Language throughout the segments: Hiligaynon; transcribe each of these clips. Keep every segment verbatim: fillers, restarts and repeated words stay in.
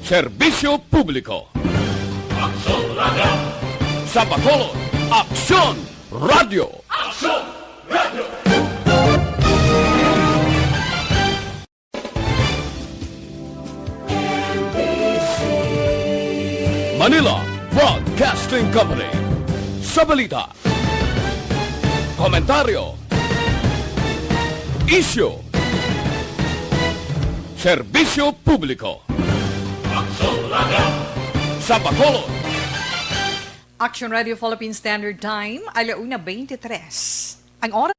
Serbisyo publiko. Aksyon Radio. Sa Bacolod, Aksyon Radio. Aksyon Radio. Manila Broadcasting Company. Sa balita, komentaryo, isyu, serbisyo publiko. Aksyon Radio. Sa Bacolod. Action Radio Philippine Standard Time, alauna twenty-three. Ang oras.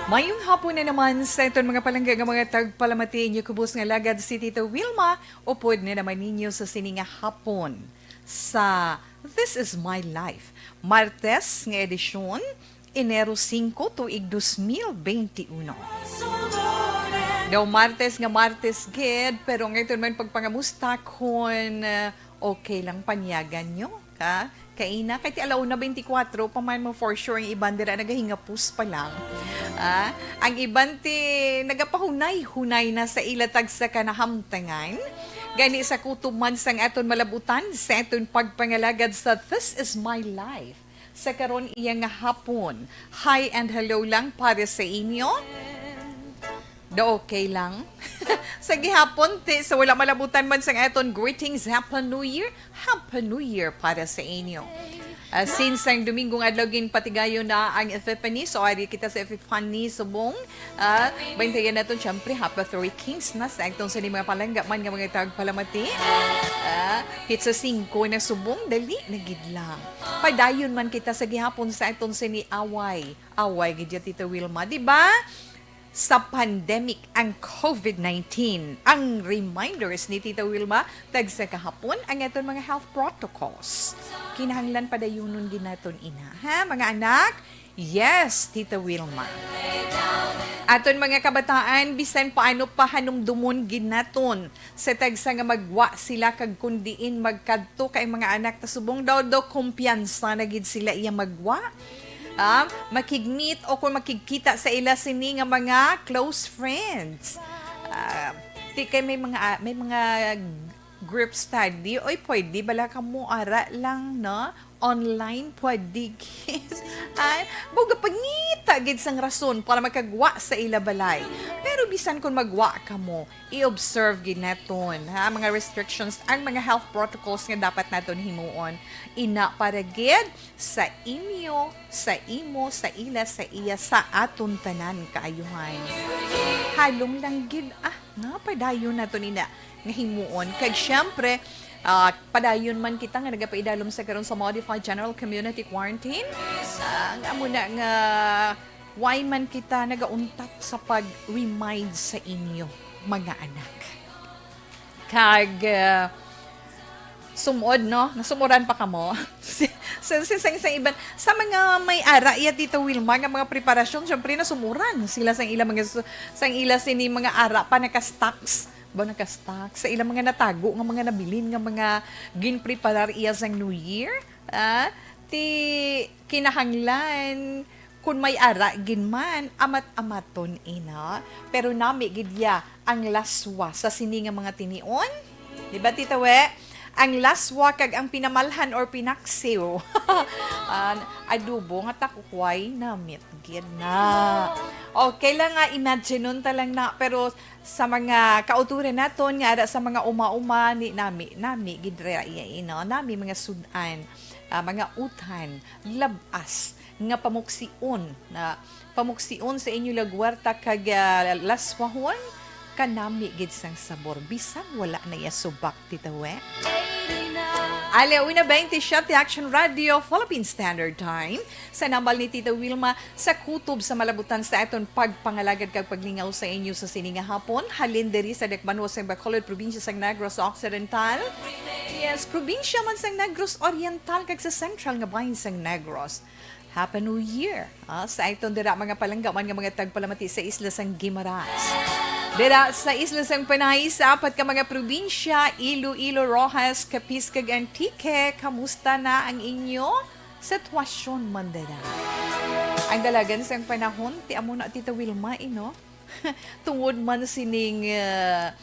Mayong hapon na naman sa aton mga palangga nga mga tagpalamati. Inyo kubos nga alagad si Tita Wilma, upod na naman ninyo sa sini nga hapon sa This Is My Life, Martes nga edisyon, Enero singko, tuig dos mil benti uno. Daw Martes nga Martes gid, pero ngayon man pagpangamusta kon, uh, okay lang panyagan nyo, ka? Kaina, kay ti alauna twenty-four pa man mo, for sure, ang iban dira nagahingapos pa lang. Ah, ang iban ti nagapahunay-hunay na sa ila tagsa ka nahamtangan. Gani sa kutob man sang aton malabutan, sa aton pagpangalagad sa This Is My Life. Sa karon iya nga hapon, hi and hello lang para sa inyo. Do okay lang. Sa gihapon, ti, sa wala malabutan man sang aton greetings, Happy New Year. Happy New Year para sa inyo. Ah, since ang Domingong adlaw ginpatigayon na ang Epiphany, so ari kita sa Epiphany subong. Ah, bantayan naton, syempre, Happy Three Kings na sa aton sa mga palangga man nga mga tagpalamati. Ah, pizza singko na subong, dali na gid lang. Padayon man kita sa gihapon sa aton sini away. Away gid ya, Tita Wilma, di ba? Sa pandemic ang covid nineteen. Ang reminders ni Tita Wilma, tagsa kahapon ang aton mga health protocols. Kinahanglan padayunon gid naton ina, ha, mga anak? Yes, Tita Wilma. Aton mga kabataan, bisan paano pahanumdomon gid naton sa tagsa nga magwa sila kag kun diin magkadto kay mga anak ta subong daw daw kumpiyansa na gid sila iya magwa. Ah, makigmeet o kung makigkita sa ila sini nga mga close friends. Ah, di kay may mga, ah, may mga group study, oy, pwede bala kamo ara lang, no? Online, pwede gid. Ay, buga pangita gid sang rason para makagwa sa ila balay. Pero bisan kon magwa kamo, i-observe gid naton, ha, mga restrictions, ang mga health protocols nga dapat naton himuon. Ina para gid sa inyo, sa imo, sa ila, sa iya, sa aton tanan kaayuhan. Halong lang gid, ah, nga padayon naton ina nga himuon. Kag syempre, ah, padayon man kita nga nagapaidalom sa karon sa Modified General Community Quarantine. Ah, nga amo na nga why man kita nagauntat sa pag-remind sa inyo, mga anak. Kag, ah, sumod, no? Nasumuran pa kamo? Si, sa, sa, sa, sa iban, sa mga may ara, iya, Tita Wilma, nga mga preparasyon, syempre, nasumuran sila sa ila mga su-, sa ila sini mga ara pa naka-stocks. Ba, naka-stocks? Sa ila mga natago nga mga nabilin nga mga ginpreparar iya sang New Year. Ah, ti kinahanglan, kun may ara gid man, amat-amaton ina. Pero nami gid ya ang laswa sa sini nga mga tinion. Di ba, Tita We? Ang laswa kag ang pinamalhan or pinaksiw. Ah, adobo nga takukway, namit gid na. Okay lang nga, imagine nun ta lang na. Pero sa mga kauturan naton nga ara sa mga uma-uma, ni nami, nami gid ra iya ina, nami mga sud-an, ah, mga utan, lab-as nga pamuksion, na pamuksion sa inyo lagwarta kag, ah, laswahon, kanami gid sang sabor, bisan wala na iya subak, Tita We. Ala una, twenty-seven, Action Radio, Philippine Standard Time. Sa nambal ni Tita Wilma, sa kutob sa malabutan sa aton pagpangalagad kag paglingaw sa inyo sa sini nga hapon, halin diri sa dakbanuas sang Bacolod, probinsya sang Negros Occidental. Yes, probinsya man sang Negros Oriental kag sa sentral nga bahin sang Negros. Happy New Year, ah, sa aton dira mga palanggaman nga mga tagpalamati sa isla sang Guimaras. Dira sa isla sang Panay, sa apat ka mga probinsya, Iloilo, Roxas, Capiz, kag Antique, kamusta na ang inyo sitwasyon man dira? Ang dalagan sang panahon, ti amo na, Tita Wilma, eh, no? Tungod man sining, ah,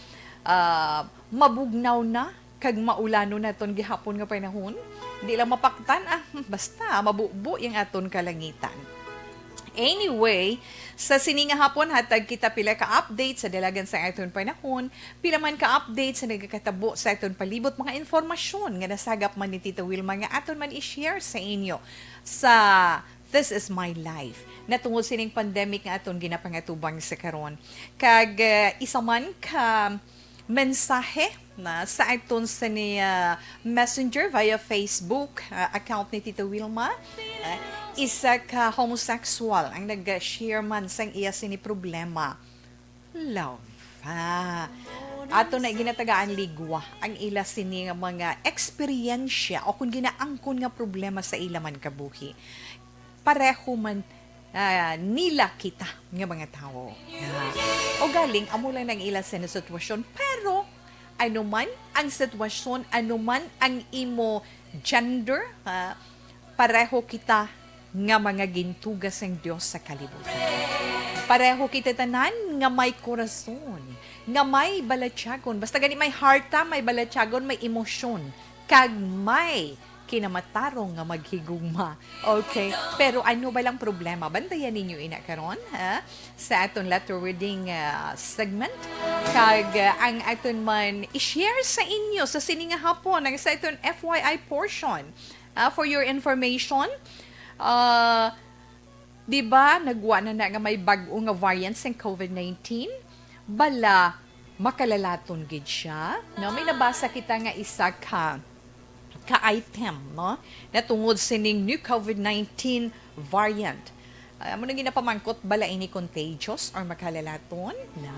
ah, mabugnaw na kag maulanon naton gihapon nga panahon. Di lang mapaktan, ah, basta mabubo yang aton kalangitan. Anyway, sa sini nga hapon, hatag kita pila ka update sa dalagan sa aton panahon, pila man ka update sa nagakatabo sa aton palibot, mga informasyon nga nasagap man ni Tita Wilma nga aton man i-share sa inyo sa This Is My Life, natungod sining pandemic nga aton ginapangatubang sa karon. Kag, eh, isa man ka mensahe na sa aton sa ni, ah, Messenger via Facebook, ah, account ni Tita Wilma. Ah, isa ka homosexual ang nag-share man sang iya sini problema. Love. Ah, ato na ginatagaan ligwa ang ila sini nga mga eksperyensya o kung ginaangkon nga problema sa ila man kabuhi. Pareho man, ah, nila kita nga mga tawo. Ah, o galing, amo lang ang ila sa sitwasyon. Pero, ano man ang sitwasyon, ano man ang imo gender, ah, pareho kita nga mga gintuga sang Dios sa kalibutan. Pareho kita tanan nga may korason, nga may balatyagon. Basta gani may heart ta, may balatyagon, may emosyon, kag may kinamatarong nga maghigugma. Okay? Pero ano ba lang problema? Bantayan ninyo ina karon, ha? Sa aton letter reading, ah, segment. Kag, ah, ang aton man i-share sa inyo sa sini nga hapon, ang sa aton F Y I portion. Ah, for your information, ah, di ba, nagwa na na nga may bag-o nga variant sang COVID nineteen? Bala, makalalaton gid siya, no? May nabasa kita nga isa ka, ka item, no? Natungod sining new COVID nineteen variant. Ah, amo na ginapamangkot, bala ini contagious or makalalaton? Na.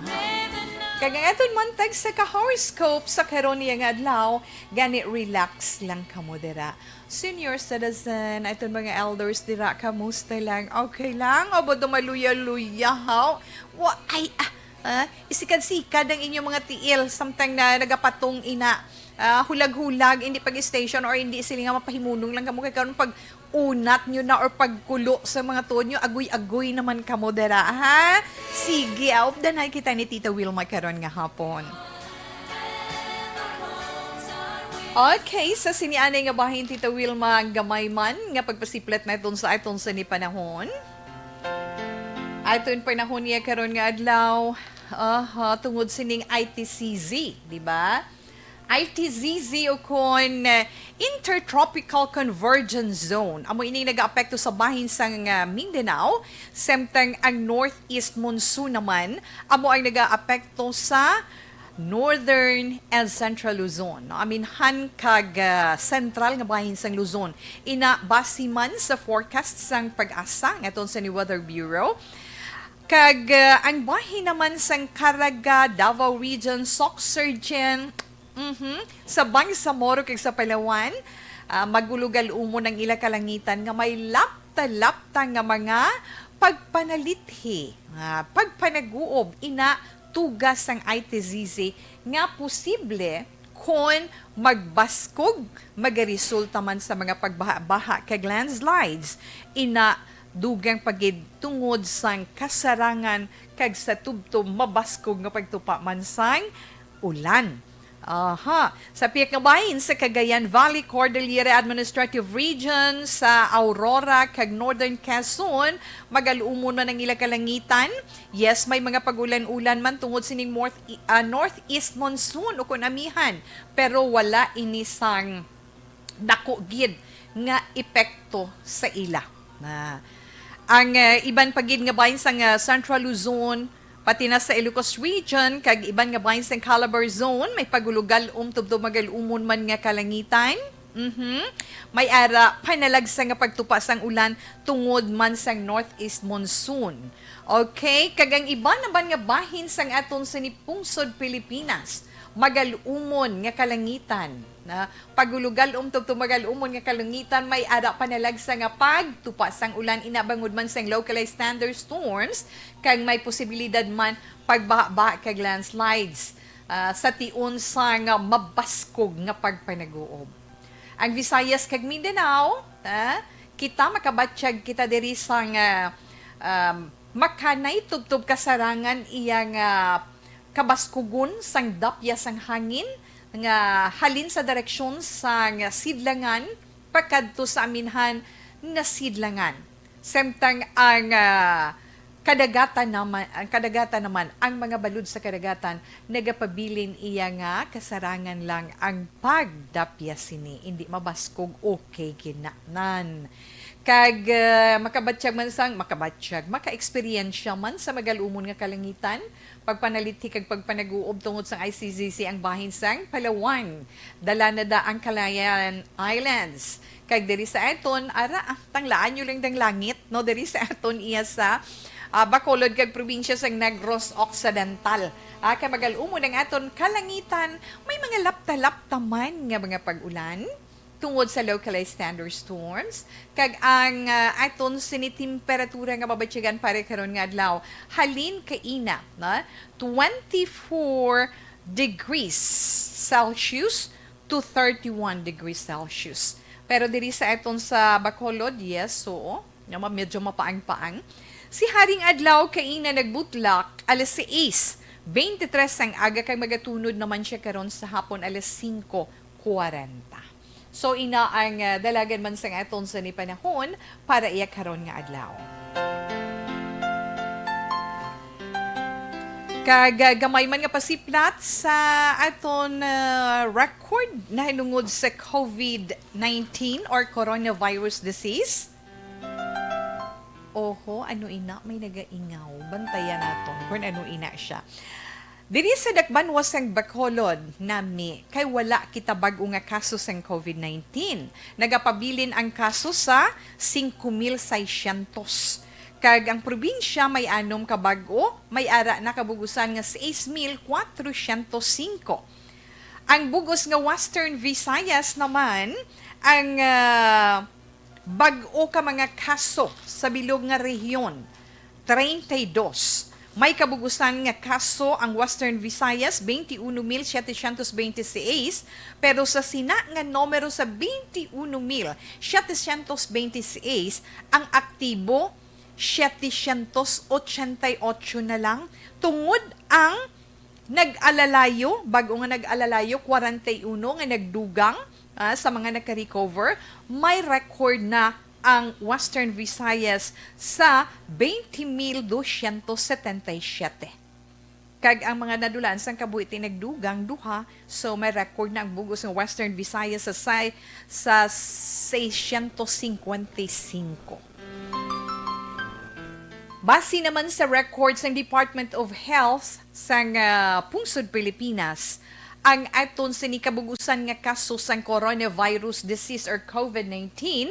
Kag ang aton mantag sa ka-horoscope sa karon niya nga adlaw, gani relax lang kamo dira. Senior citizen, aton mga elders dira, kamusta lang? Okay lang? Abo do maluya-luya, haw? Wa, ay, ah, ah, isikad-sikad ang inyong mga tiil, samtang na nagapatong ina, ah, hulag-hulag, hindi pag-station or hindi sila nga mapahimunong lang kamo kay karon pag unat nyo na or pagkulo sa mga tuod nyo, agoy-agoy naman kamo dira, ha? Sige, aupdanay kita ni Tita Wilma karon nga hapon. Okay, sa sini anay nga bahin, Tita Wilma, ang gamay man nga pagpasiplat naton sa aton sa ni panahon. Aton panahon niya karon nga adlaw, aha, tungod sining I T C Z, di ba? I T Z Z o kon, eh, Intertropical Convergence Zone. Amo ini nagaapekto sa bahin sang, ah, Mindanao, samtang ang northeast monsoon naman amo ang nagaapekto sa Northern and Central Luzon, no? Aminhan kag, ah, sentral nga bahin sang Luzon. Ina, base man sa forecast sang PAGASA, nga aton sa ni Weather Bureau, kag, ah, ang bahin naman sang Caraga, Davao Region, Soccsksargen, mhm, sa Bangsamoro kag sa Palawan, ah, magulugal-umon ang ila kalangitan nga may lapta-lapta nga mga pagpanalithi, ah, pagpanaguob, ina tuga sang I T Z Z nga posible kon magbaskog, magaresulta man sa mga pagbaha-baha kag landslides, ina dugang pa gid tungod sang kasarangan kag sa tubtob mabaskog nga pagtupa man sang ulan. Aha. Sa pihak nga bahin sa Cagayan Valley, Cordillera Administrative Region, sa Aurora, kag Northern Quezon, magal-umon man ang ila kalangitan. Yes, may mga pag-ulan-ulan man tungod sining north, ah, northeast monsoon o kun amihan, pero wala ini sang dako gid nga epekto sa ila. Na ang, ah, iban pa gid nga bahin sang, ah, Central Luzon, Pati na sa Ilocos Region kag iban nga bahin sang Calabar Zone, may pagulugal-om tubtob magal-umon man nga kalangitan. Mhm. May ara panalagsa nga pagtupa sang ulan tungod man sang northeast monsoon. Okay, kag ang iban naman nga bahin sang aton sini pungsod Pilipinas, magal-umon nga kalangitan. Na pagulugal-om tubtob magal-umon nga kalangitan, may ara panalagsa nga pagtupa sang ulan, ina bangod man sang localized thunderstorms, kag may posibilidad man pagbaha-baha kag landslides, ah, sa tion sang mabaskog nga pagpanaguob. Ang Visayas kag Mindanao, ah, kita makabatyag kita diri sang, ah, um, makanay tubtob kasarangan iya nga kabaskugon sang dapya sang hangin nga halin sa direksyon sang sidlangan pakadto sa aminhan nga sidlangan. Samtang ang, ah, kadagatan naman, ang kadagatan naman, ang mga balod sa kadagatan nagapabilin iya nga kasarangan lang ang pagdapya sini. Indi mabaskog, okay ginanan. Kag, ah, makabatyag man sang, makabatyag, makaeksperyensya man sa magal-umon nga kalangitan, pagpanalithi kag pagpanaguob tungod sang I C Z C ang bahin sang Palawan. Dala na da ang Kalayaan Islands. Kag diri sa aton, ara, ah, tanglaan nyo lang dang langit, no? Diri sa aton iya sa, ah, Bacolod kag probinsya sang Negros Occidental. Ah, kay magal-umon ang aton kalangitan, may mga lapta-lapta man nga mga pag-ulan tungod sa localized thunderstorms, kag ang, ah, aton sini temperatura nga mabatyagan para karon nga adlaw, halin kaina, na twenty-four degrees Celsius to thirty-one degrees Celsius. Pero diri sa aton sa Bacolod, yes, oo, nga ma-, medyo mapaang-paang. Si Haring Adlaw kaina nagbutlak alas sais twenty-tres sang aga, kag magatunod naman siya karon sa hapon alas singko kwarenta. So, ina ang, ah, dalagan man sang aton sa ni panahon para iya karon nga adlaw. Kag, ah, gamay man nga pasiplat sa aton, ah, record nahinungod sa covid nineteen or coronavirus disease. Oho, ano ina, may nagaingaw. Bantayan naton kung ano ina siya. Diri sa dakbanwa sang Bacolod, nami, kay wala kita bag-o nga kaso sang covid nineteen. Nagapabilin ang kaso sa singko mil seiscientos. Kag ang probinsya may anom ka bag-o, may ara na kabugusan nga sais mil kwatrosyentos singko. Ang bug-os nga Western Visayas naman, ang, ah, bag-o ka mga kaso sa bilog nga rehiyon, treinta y dos. May kabugusan nga kaso ang Western Visayas, twenty-uno mil setecientos veintiseis, pero sa sina nga numero sa twenty-uno mil setecientos veintiseis, ang aktibo, setecientos ochenta y ocho na lang, tungod ang nag-alalayo, bag-o nga nag-alalayo, kwarenta y uno nga nagdugang, ah, sa mga naka-recover. May record na ang Western Visayas sa twenty mil dosyentos setenta y siyete. Kag ang mga nadulaan sang kabuhi ti nagdugang, duha. So, may record na ang bug-os nga Western Visayas sa say-, sa seiscientos cincuenta y cinco. Base naman sa record sang Department of Health sang, ah, pungsod Pilipinas, ang aton sini kabugusan nga kaso sang coronavirus disease or covid nineteen,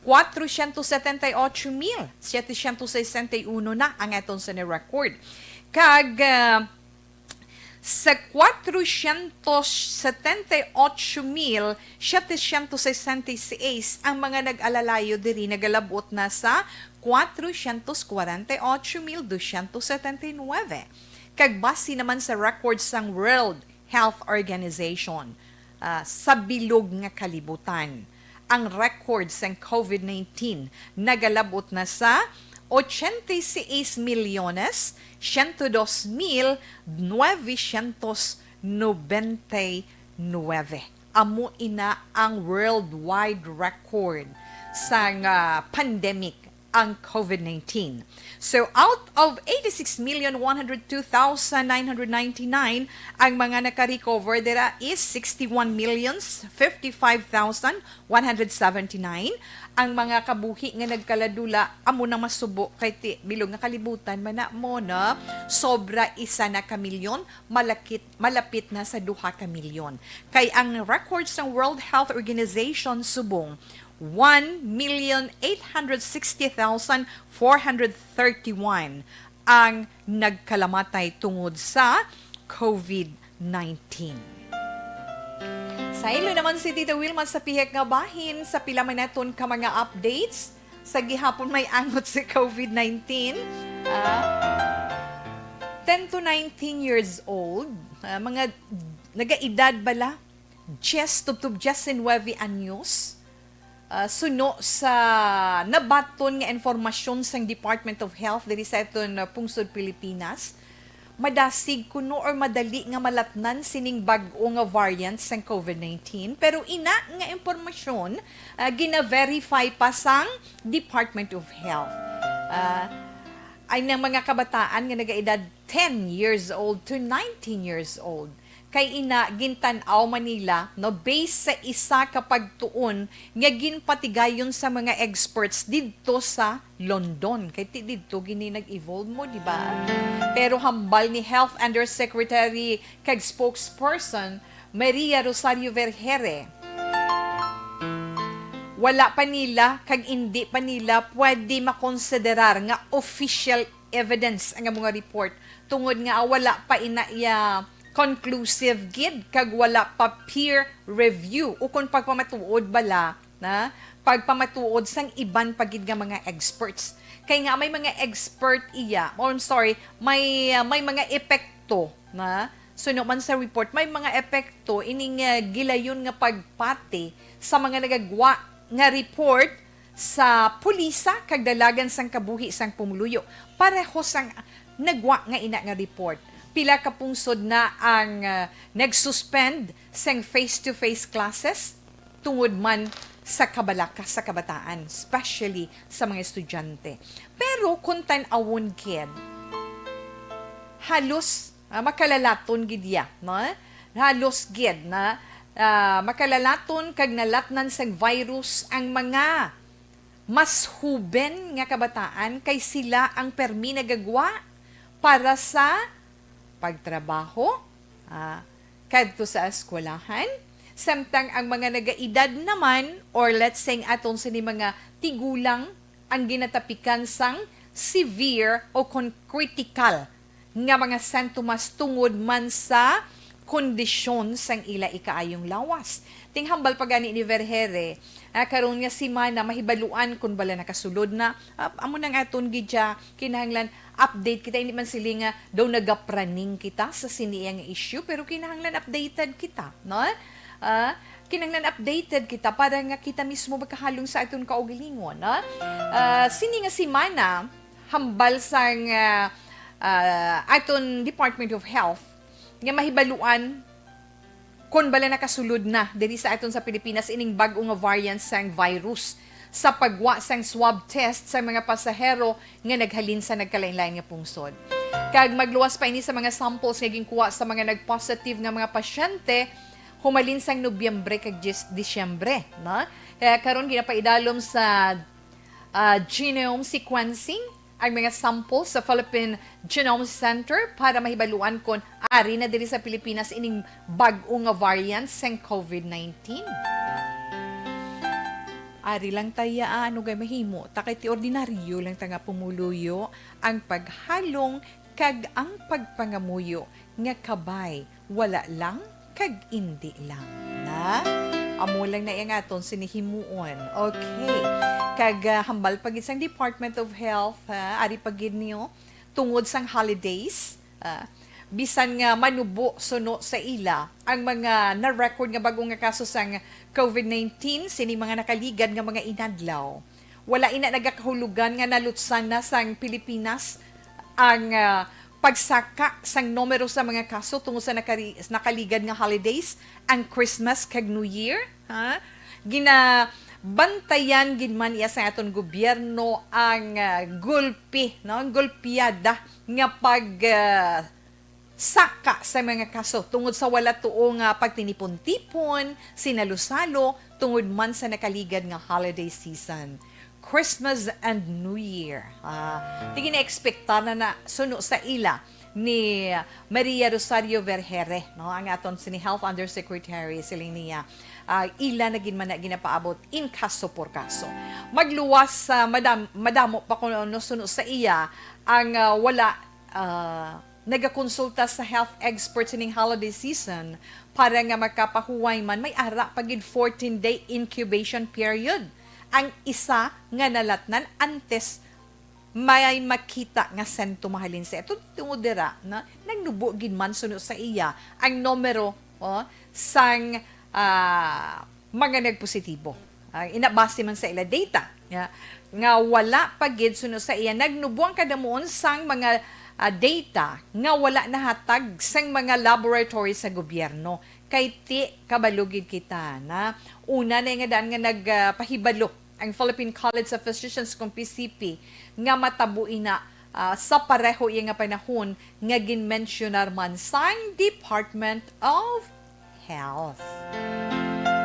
kwatrosyentos setenta y ocho mil setecientos sesenta y uno na ang aton sini record. Kag, ah, sa kwatrosyentos setenta y ocho mil setecientos sesenta y seis ang mga nag-alalayo diri, nagalab-ot na sa kwatrosyentos kwarenta y ocho mil dosyentos setenta y nuebe. Kag base naman sa record sang World Health Organization, ah, sa bilog nga kalibutan, ang record sang covid nineteen nagalab-ot na sa ochenta y seis milyones ciento dos mil novecientos noventa y nuebe. Amo ina ang worldwide record sang, ah, pandemic ang COVID nineteen. So, out of eighty-six million one hundred two thousand nine hundred ninety-nine, ang mga naka-recover dira is sixty-one million fifty-five thousand one hundred seventy-nine. Ang mga kabuhi nga nagkaladula, amo na masubo kay ti-, bilog nga kalibutan man na mo, no? Sobra isa na ka milyon, malakit, malapit na sa duha ka milyon. Kay ang record sang World Health Organization subong, one million eight hundred sixty thousand four hundred thirty-one ang nagkalamatay tungod sa COVID nineteen. Saylo naman si Tita Wilma sa pihak nga bahin sa pila man naton ka mga updates sa gihapon may angot sa COVID nineteen. Ah, ten to nineteen years old, ah, mga nagaedad bala, diyes tubtob diyes nuwebe anyos. Ah, suno sa nabaton nga impormasyon sang Department of Health diri sa aton, ah, pungsod Pilipinas, madasig kuno or madali nga malatnan sining bag-o nga variant sang COVID nineteen. Pero ina nga impormasyon, ah, gina-verify pa sang Department of Health. Ah, ay nang mga kabataan nga nagaedad ten years old to nineteen years old. Kay ina, gintan-aw man nila, no, based sa isa ka pagtuon nga ginpatigayon sa mga experts didto sa London. Kay ti didto gini nag-evolve mo, di ba? Pero hambal ni Health Undersecretary kag spokesperson Maria Rosario Vergere, wala pa nila kag indi pa nila pwede makonsiderar nga official evidence ang amo nga report, tungod nga wala pa ina iya conclusive gid kag wala pa peer review ukon pagpamatuod bala na pagpamatuod sang iban pa gid nga mga experts. Kay nga may mga expert iya, or I'm sorry, may, uh, may mga epekto na suno man sa report, may mga epekto ining, uh, gilayon nga pagpati sa mga nagagwa nga report sa pulisa kag dalagan sang kabuhi sang pumuluyo. Pareho sang nagwa nga ina nga report, pila ka pungsod na ang, uh, nag-suspend sang face-to-face classes tungod man sa kabalaka sa kabataan, especially sa mga estudyante. Pero kung tan-awon gid, halos, ah, makalalaton gid iya, no? Halos gid na, ah, makalalaton kag nalatnan sang virus ang mga mas huben nga kabataan, kay sila ang permi nagagwa para sa pagtrabaho, ah, kadto sa eskwelahan, samtang ang mga nagaedad naman, or let's say, aton sini mga tigulang, ang ginatapikan sang severe o kon critical nga mga sintomas tungod man sa kondisyon sang ila ikaayong lawas. Ting hambal pa gani ni Vergere, ah, karon nga semana mahibaluan kon bala nakasulod na. Ah, amo nang aton gid siya, kinahanglan update kita, hindi man sila nga daw nagapraning kita sa sini nga issue, pero kinahanglan updated kita, no? Ah, kinahanglan updated kita para nga kita mismo makahalong sa aton kaugalingon, no? Ah, sini nga semana, hambal sang, ah, ah, aton Department of Health nga mahibaluan kon bala nakasulod na diri sa aton sa Pilipinas ining bag-o nga variant sang virus sa pagwa sang swab test sa mga pasahero nga naghalin sa nagkalain-lain nga pungsod. Kag magluwas pa ini sa mga samples nga ginkuha sa mga nag-positive nga mga pasyente humalin sang Nobyembre kag Dis-, Disyembre, no? Kaya karon ginapaidalom sa, ah, genome sequencing ang mga sample sa Philippine Genome Center para mahibaluan kon ari na diri sa Pilipinas ining bag-o nga variant sang COVID nineteen. Ari lang ta iya, ah, ano gay mahimo, ta kay ti ordinaryo lang ta nga pumuluyo ang paghalong kag ang pagpangamuyo nga kabay, wala lang kag indi lang. Na? Amo lang na iya nga aton sini himuon. Okay. Kag, ah, hambal pa gid sang Department of Health, ha, ari pa gid niyo, tungod sang holidays, ah, bisan nga manubo suno sa ila ang mga na-record nga bag-o nga kaso sang COVID nineteen sini mga nakaligad nga mga inadlaw. Wala ina nagakahulugan nga nalutsan na sang Pilipinas ang, ah, pagsaka sang numero sa mga kaso tungod sa nakari-, nakaligad nga holidays, ang Christmas kag New Year, ha? Gina-, Bantayan gid man iya sa aton gobyerno ang, ah, gulpi, no? Ang gulpiyada nga pag, ah, saka sa mga kaso tungod sa wala tuo nga pagtinipon-tipon, sinalo-salo, tungod man sa nakaligad nga holiday season, Christmas and New Year. Ah, di gina-expectar na, na suno sa ila ni Maria Rosario Vergere, no, ang aton sini Health Undersecretary, siling niya, ah, ila na gid man na ginapaabot in kaso por kaso. Magluwas, ah, madam-, madamo pa kuno suno sa iya ang, ah, wala, ah, nagakonsulta sa health experts ining holiday season para nga makapahuway man, may ara pa gid fourteen-day incubation period ang isa nga nalatnan antes may makita nga sentoma halin sa ito. Tungod dira, na, nagnubo gid man suno sa iya ang numero, oh, sang, ah, mga nagpositibo. Ah, ina, base man sa ila data, ya, nga wala pa gid suno sa iya nagnubo ang kadamuon sang mga, ah, data nga wala nahatag sang mga laboratory sa gobyerno. Kay ti kabalo gid kita na una na nga daan nga nagpahibalo ang Philippine College of Physicians kung P C P nga matabo ina, ah, sa pareho iya nga panahon nga ginmensyonar man sang Department of Health.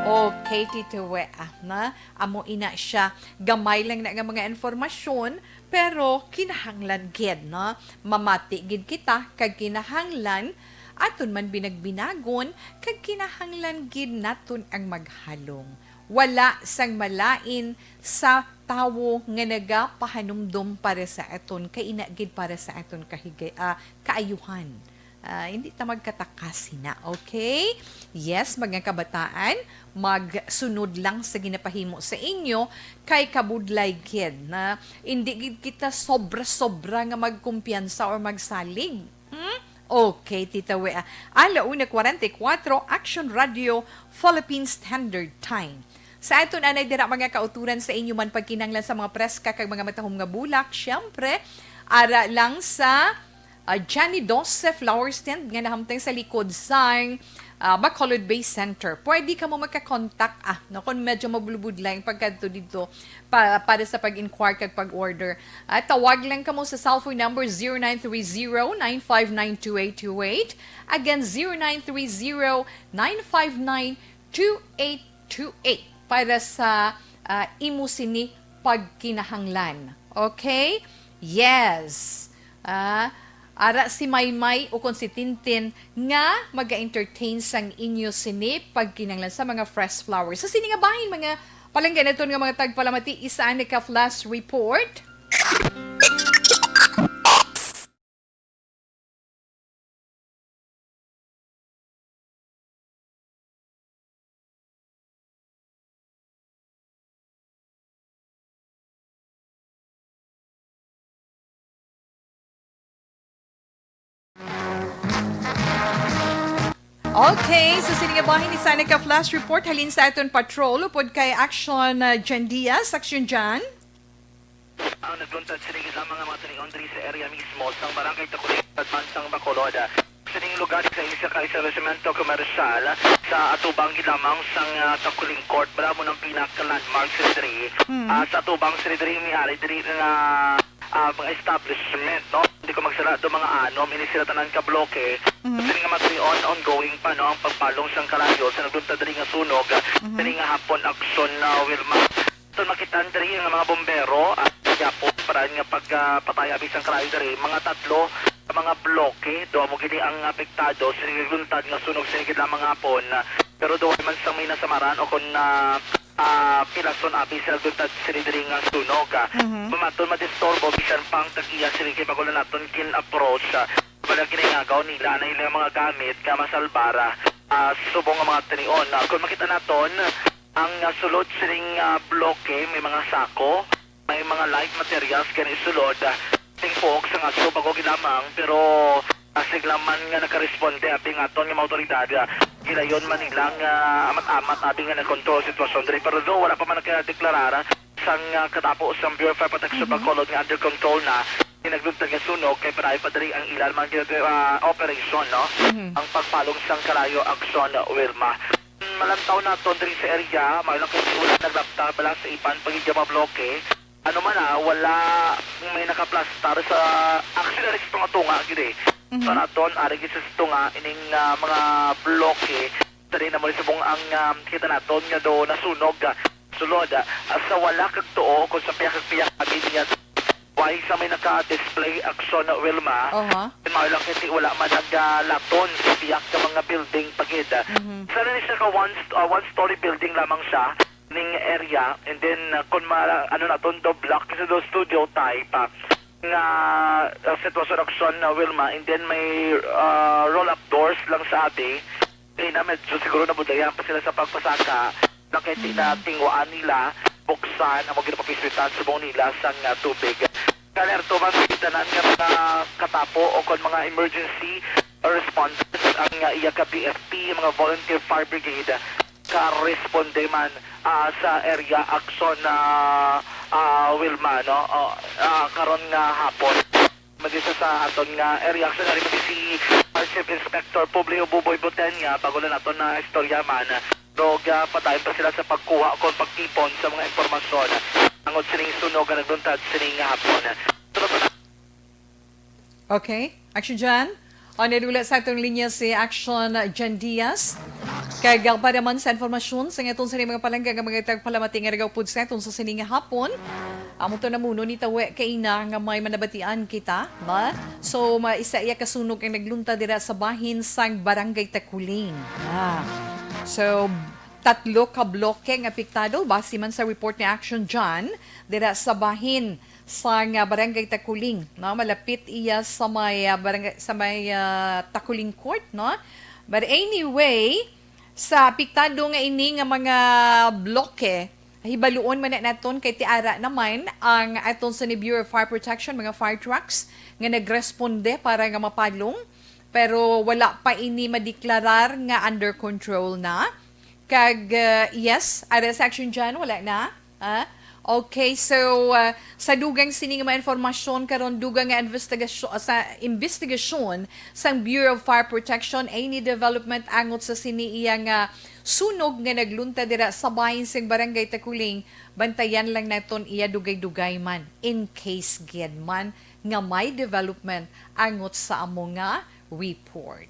Okay, Tito Wea, na amo ina siya. Gamay lang na nga mga informasyon, pero kinahanglan gid, no? Mamati gid kita kag kinahanglan aton man binagbinagon kag kinahanglan gid naton ang maghalong. Wala sang malain sa tawo nga nagapahanumdom para sa aton, kay ina gid para sa aton kahigay-, ah, kaayuhan. Ah, hindi ta magkatakas ina, okay? Yes, mga kabataan, magsunod lang sa ginapahimo sa inyo, kay kabudlay gid na hindi gid kita sobra-sobra nga magkumpiyansa or magsalig. Hmm? Okay, Tita Wea. Ala una kwarenta y kuwatro, Action Radio, Philippine Standard Time. Sa aton anay dira, mga kauturan, sa inyo man pagkinahanglan sa mga preska kag mga matahom nga bulak, siyempre, ara lang sa, ah, Johnny Doce Flower Stand nga nahamtang sa likod sang, ah, Bacolod Bay Center. Pwede kamo magka-contact, ah, no, kung medyo mabulubudlay ang pagkadto didto pa, para sa pag-inquire kag pag-order. Ah, tawag lang kamo sa cellphone number zero nine three zero, nine five nine, two eight two eight. Again, zero nine three zero, nine five nine, two eight two eight para sa, ah, imo sini pagkinahanglan. Okay? Yes. Ah, ara si Maymay o kon si Tintin nga maga-entertain sang inyo sini pagkinahanglan sa mga fresh flowers. Sa sini nga bahin, mga palangga naton nga mga tagpalamati, isa ni ka flash report. Okay, so sini nga bahin ni sana ka flash report halin sa aton patrol upod kay Action, uh, Jan Diaz. Action, Jan. Ang nagluntad sini gid lamang nga mga tinion diri sa area mismo sang Barangay Taculing, Bansang Bacolod. Sining lugar sa isa ka establishmento komersyal sa atubang gid lamang sang, ah, Taculing Court. Wala mo ng pinaka-landmark sini diri. Mm. Ah, sa atubang sini diri, may ari diri nga, ah, mga establishment, no? Hindi ko magsala do mga anom, ini sila tanan ka bloke. Mhm. Sini nga mga tinion, ongoing pa, no, ang pagpalong sang kalayo sa nagluntad diri nga sunog. Mhm. Sini nga hapon, Action, ah, Wilma. Aton makitaan diri nga mga bombero at gihapon para nga pag, ah, patay abi sang kalayo diri, mga tatlo ka mga bloke, duha mo gini ang apektado sa nagluntad nga sunog sa gid lamang hapon. Pero duha man sang may nasamaran o kon, ah, ah, pilason abi sa nagluntad sini diri nga sunog. Mhm. Mamaton madisturbo bisan pa ang tag-iya sini kay bago lang naton gin-approach. Wala ginangagaw nila na ilang mga gamit nga masalbar, ah, subong nga mga tinion. Ah, kung makita naton, ang, ah, sulod sining, ah, bloke may mga sako, may mga light materials gani sulod. Ah, ting puok sa nga subago gid lamang, pero, ah, sigla man nga nakaresponde ang aton nga mga awtoridad, ah, gilayon man nila nga amat-amat abi nga nagkontrol ang sitwasyon diri. Pero do, wala pa man nakadeklarar sang, ah, katapo sang Bureau of Fire Protection Mhm. Bacolod nga under control na. Nagluntad nga sunog kay padayon pa diri ang ilan man gid, ah, operation, no? Mhm. Ang pagpalong sang kalayo, Action, Wilma. malantaw naton diri sa area, maayo lang kay wala naglapta bala sa iban pa gid nga mga bloke. Ano man, ah, wala may nakaplastar sa, actually, ari sa tunga-tunga gid, eh. Mhm. Sa naton, ari gid sa tunga, ining, ah, mga bloke, dali na mo subong ang, ah, kita naton nga do nasunog, ah, sulod, ah, sa wala kag tuo kung sa pihak kag pihak kami niya. Why sa may naka-display action, Wilma? Oha. Maayo lang kay wala man nagalaton sa pihak sa mga building pa gid. Mhm. Sa rin siya ka one st-, ah, one-story building lamang siya ning area. And then, ah, kung ma-, ano naton, do block sa do studio type, ah, nga, ah, sitwasyon action na, Wilma. And then may, ah, roll-up doors lang sa abi. Kay na medyo siguro nabudlayan pa sila sa pagpasaka, na kay Mm. tinatingwaan nila, buksan, amo ginapapiswitan subong nila sang, ah, tubig. Kalerto man sa tanan nga mga katapo o kon mga emergency responders ang, ah, iya ka B F P, mga volunteer fire brigade, ka responde man, ah, sa area action na, ah, Wilma, no? O, ah, karon nga hapon. Magisa sa aton nga area, actually, ari si Fire Chief Inspector Publio Buboy Botenya, bago lang naton na istorya man. Pero, ah, padayon pa sila sa pagkuha o pagtipon sa mga impormasyon tungod sining sunog nga nagluntad sining hapon. Sunod pa na- Okay. Action Jan. O, nadula sa atong linya si Action Jan Diaz. Kag, ah, para man sa informasyon sa aton sa mga palangga nga mga tagpalamati nga nagaupod sa aton sa sining hapon, amo to namuno ni tawe kaina nga may manabatian kita, ba? So, ma-, isa iya kasunog ang naglunta dira sa bahin sang Barangay Takuling. Ah. So, tatlo ka bloke ang apektado, base man sa report ni Action Jan dira sa bahin sang, ah, Barangay Takuling, no? Malapit iya sa may, ah, barangay, sa may, ah, Takuling Court, no? But anyway, sa apektado nga ini nga mga bloke, hibaluon man na naton kay ti ara naman ang aton sa ni Bureau of Fire Protection, mga fire trucks nga nagresponde para nga mapalong, pero wala pa ini madeklarar nga under control na. Kag, uh, yes, ara sa Action Jan, wala na. Ah? Okay, so, uh, sa dugang sini nga mga informasyon karon, dugang nga investigasyon, sa investigasyon sang Bureau of Fire Protection, any development angot sa sini iya nga sunog nga naglunta dira sa bahin sing Barangay Takuling, bantayan lang naton iya dugay-dugay man, in case gid man nga may development angot sa amo nga report.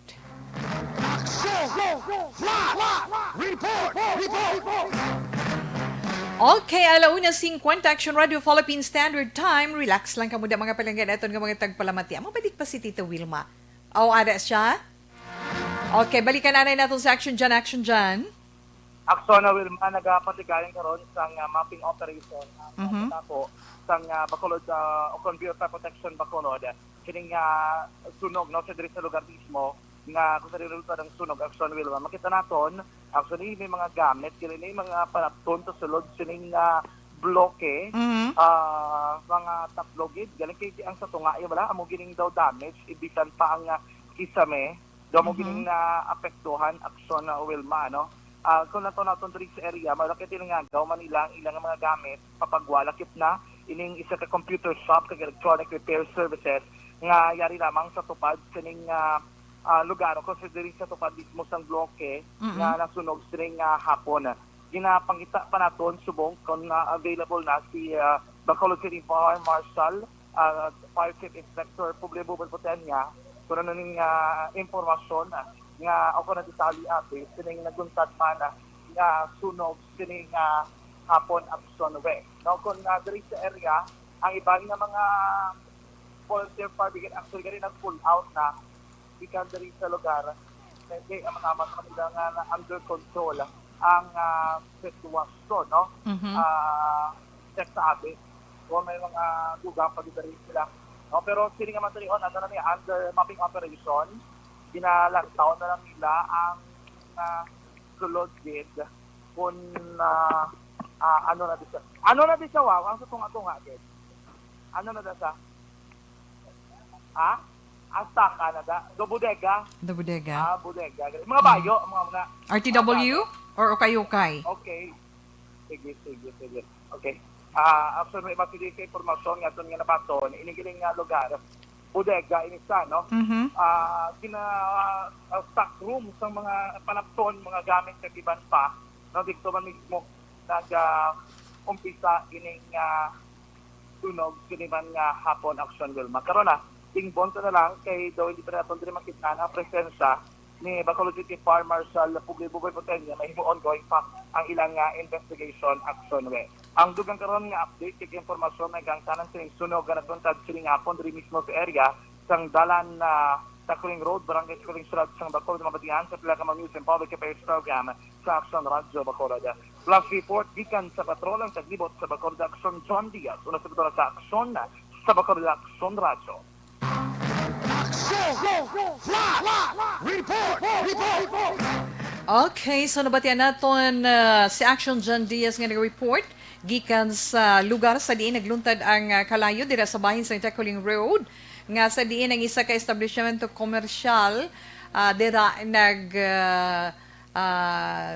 Action! Flash! Report! Report! Okay, ala una singkwenta, Action Radio Philippine Standard Time. Relax lang kamo da, mga palangga naton nga mga tagpalamati. Mabalik pa si Tita Wilma. Aw, ada siya? Okay, balikan anay naton sa Action Jan, Action Jan. Aksyon na, Wilma, nagapatigayon karon sang, ah, mapping operation ang, ah, Mhm. Tapo sang, ah, Bacolod, ah, o kon Bureau of Fire Protection Bacolod. Kining, ah, sunog, no, sa diri sa lugar mismo nga kung sa resulta ng sunog, aksyon, Wilma, makita naton, actually, may mga gamit, kini ni mga palaton sa sulod sining, ah, bloke, Mhm. ah, mga tatlo gid. Galing kay ang sa tunga, iya wala, amo gining daw damage, ibisan pa ang, ah, kisame. Daw mo Mhm. gining naapektuhan, aksyon na Wilma, no? Ah, kung nato naton diri sa area, malakit ini nga gaw Manila ang ilang mga gamit, papagwalakit na ining isa ka computer shop kag electronic repair services nga yari lamang sa tupad sining, ah, ah, lugar o kung sa diri sa tupad mismo sang bloke Mm-mm. nga nasunog sining, ah, hapon. Ginapangita pa naton subong kung, ah, available na si, ah, Bacolod City Fire Marshal, ah, Fire Chief Inspector Publio Bubon Potenia, kung ano ning, ah, impormasyon, ah, nga o kung detalye, ate, sining naguntad man, ah, nga sunog sining, ah, hapon aksyon we. No, kung, ah, diri sa area, ang iban nga mga volunteer fire brigade actually gani nag-pull out na gikan diri sa lugar. Kay ang mga man kanila nga na under control ang, ah, sitwasyon, no? Mhm. Ah, check sa atin. Kung may mga dugang pa gid diri sila. No? Pero sini nga man diri, ano na ni, under mapping operation, ginalantaw na lang nila ang, ah, sulod gid kung, ah, ah, ano na di siya. Ano na di siya, wow, ang sa tunga-tunga gid. Ano na da siya? Ha? Astaka na da. Do bodega? The bodega. Ah, bodega. Mga bayo, mga, mga R T W mga bayo. Or ukay-ukay? Okay. Sige, sige, sige. Okay. Ah, actually, may mapili ka impormasyon nga aton nga nabaton, ini gining nga lugar. bodega ini sa, no? Mhm. Ah, gina, ah, stock room sa mga panapton, mga gamit kag iban pa, no? Dito man mismo nag, ah, umpisa ining, ah, sunog sini man nga hapon, Action Wilma. Karon na, tingbon ta na lang kay daw hindi pa naton diri makita ang presensya ni Bacolod City Fire Marshal Pugoy Buboy Potenya, may himo ongoing pa ang ilang, ah, investigation, Action West. Ang dugang karon nga update kag impormasyon nga ang tanan sining sunog nga nagluntad sining hapon diri mismo sa area sang dalan na Taculing Road, Barangay Taculing, Siyudad sang Bacolod, mabatian sa pila ka mga news and public affairs program sa Action Radio Bacolod. Flash report gikan sa patrol ang taglibot sa Bacolod Action, John Diaz, una sa patrol sa Action sa Bacolod Action Radio. Action! Flash! Report! Report! Okay, so nabatian naton, uh, si Action John Diaz nga nag-report gikan sa lugar sa diin nagluntad ang, uh, kalayo dira sa bahin sa Taculing Road, nga sa diin ang isa ka establishmento komersyal, uh, dira nag, uh, uh,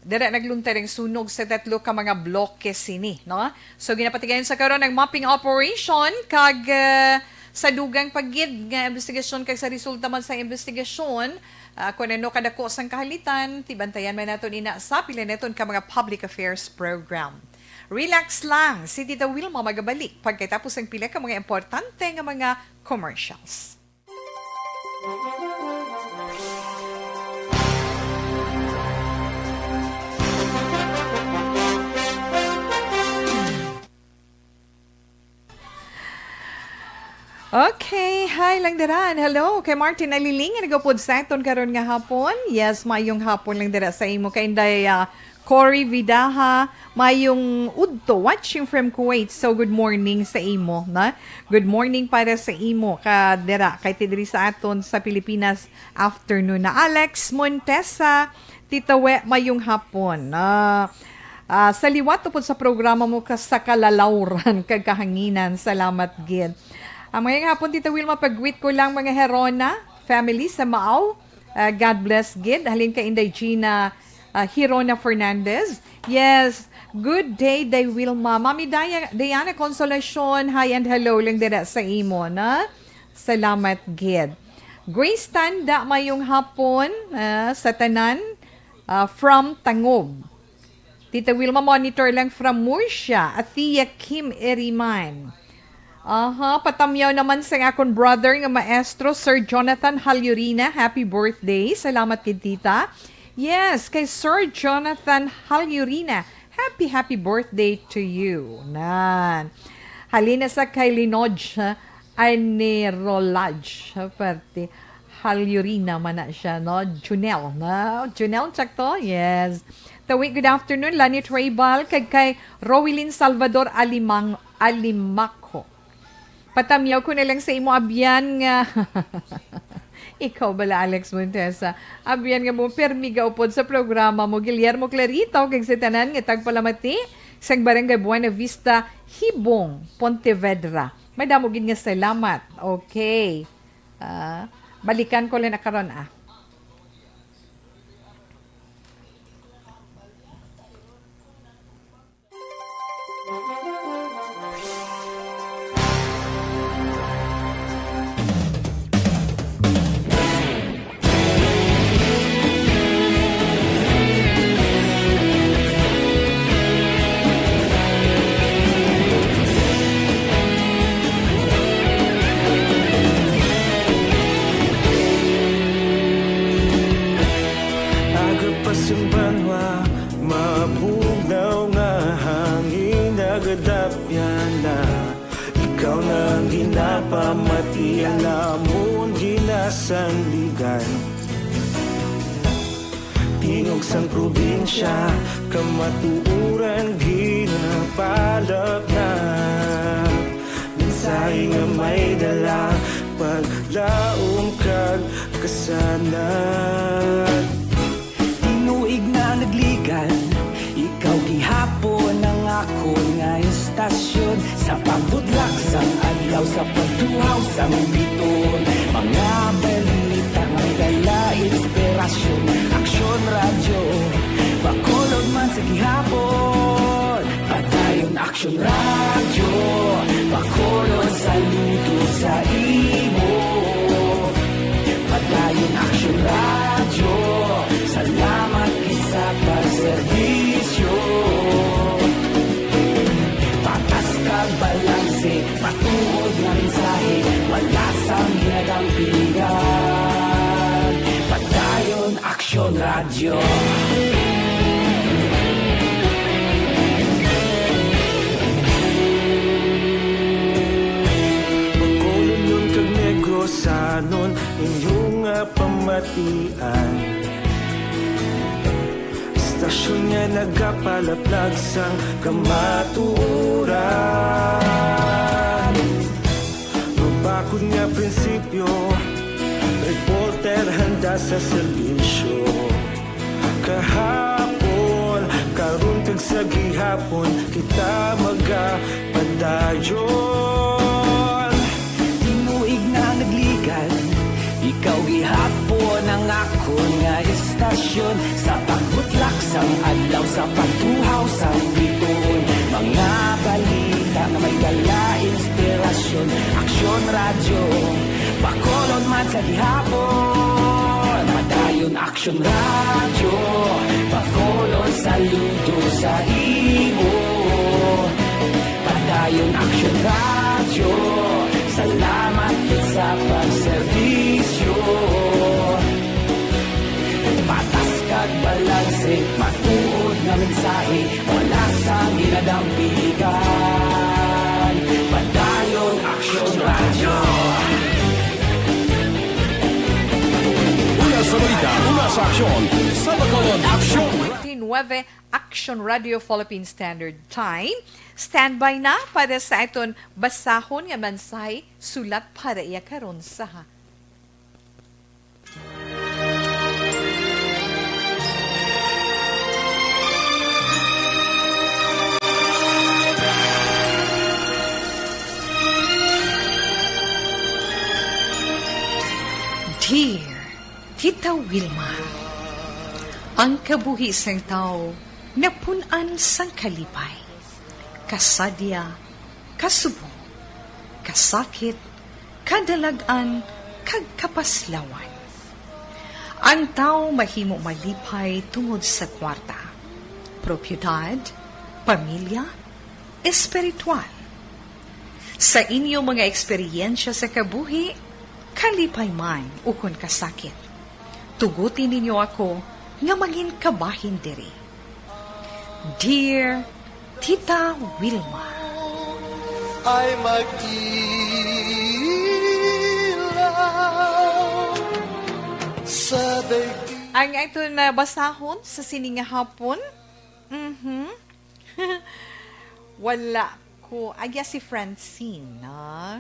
dira nagluntad ang sunog sa tatlo ka mga bloke sini, no? So, ginapatigayon sa karon ang mapping operation kag, uh, sa dugang pa gid nga investigasyon kag sa resulta man sa investigasyon, ah, kung ano kadako sang kahalitan, tibantayan man naton ina sa pila naton ka mga public affairs program. Relax lang, si Tita Wilma magabalik pagkatapos ang pila ka mga importante nga mga commercials. Okay, hi lang diran. Hello, kay Martin Aliling, nga nagupod sa aton karon nga hapon. Yes, mayong hapon lang dira sa imo. Kay Inday, ah, Cory Vidaha, mayong udto, watching from Kuwait. So, good morning sa imo, na? Good morning para sa imo, ka dira, kay ti diri sa aton sa Pilipinas, afternoon na. Alex Montesa, Tita We, mayong hapon. Ah, ah, sa liwat upod sa programa mo ka, sa kalalawran kag kahanginan. Salamat gid. Ah, mayong hapon, Tita Wilma, pag-greet ko lang mga Herona family sa Maaw. Ah, God bless gid. Halin kay Inday Gina, ah, Hirona Fernandez. Yes, good day, Day Wilma. Mami Dia-, Diana Consolacion, hi and hello lang dira sa imo, na? Salamat gid. Grace Tanda, mayong hapon, ah, sa tanan, ah, from Tangub. Tita Wilma, monitor lang from Murcia, Athea Kim Eriman. Aha, patamyaw naman sa akon brother nga maestro, Sir Jonathan Halyurina. Happy birthday. Salamat gid, tita. Yes, kay Sir Jonathan Halyurina. Happy, happy birthday to you. Nan. Halina sa kay Linoj, ha? Anirolaj, ha? Parte. Halyurina man na siya, no? Junel, no? Junel, sakto? Yes. Tawi, good afternoon, Lani Traybal, kag kay Rowilyn Salvador Alimang-, Alimaco. Patamyaw ko na lang sa imo, abyan nga. Ikaw bala, Alex Montesa. Abyan nga mo, permi gaupod sa programa mo, Guillermo Clarito, kag sa tanan nga tagpalamati sang Barangay Buena Vista, Hibong, Pontevedra. Madamo gid nga salamat. Okay. Ah, balikan ko lang na karon, ah. Aga pa sing banwa, mabugnaw nga hangin nagadapyan na. Ikaw na ang ginapamati, ang amon ginasandigan. Tingog sang probinsya, kamatuoran ginapalap na. Mensahe nga may dala, paglaom kag kasanag. Tinuig na nagligan, ikaw gihapon ang akon nga estasyon. Sa pagbudlak sang adlaw, sa pagtuhaw sang biton, mga balita may dala inspirasyon. Aksyon Radyo, Bacolod man sa gihapon. Padayon Aksyon Radyo, Bacolod, saludo sa imo Tian. Istasyon nga nagapalaplag sang kamatuoran. Mabakod nga prinsipyo, reporter handa sa serbisyo. Kahapon, karon, kag sa gihapon, kita magapadayon. Tinuig na nagligad, ikaw gihapon ang akon nga istasyon. Sa pagbutlak sang adlaw, sa pagtuhaw sang bituon, mga balita nga may dala inspirasyon. Aksyon Radyo, Bacolod man sa gihapon. Padayon Aksyon Radyo, Bacolod, saludo sa imo. Padayon Aksyon Radyo, salamat gid sa pagserbisyo. Patas kag balanse, matuod nga mensahe, wala sang ginadampigan. Padayon Aksyon Radyo. Una sa balita, una sa aksyon, sa Bacolod Aksyon. Forty-nine Action Radio Philippine Standard Time. Standby na para sa aton basahon nga mensahe, sulat para iya karon sa Dear Tita Wilma, ang kabuhi sang tawo napun-an sang kalipay, kasadya, kasubo, kasakit, kadalag-an, kag kapaslawan. Ang tawo mahimo malipay tungod sa kwarta, propiedad, pamilya, espiritual. Sa inyo mga eksperyensya sa kabuhi, kalipay man ukon kasakit, tuguti ninyo ako nga mangin kabahin diri. Dear Tita Wilma. Ay mag-ilaw sa daigdig. Ang aton na basahon sa sini nga hapon, mhm. Wala ko. Agya si Francine, no?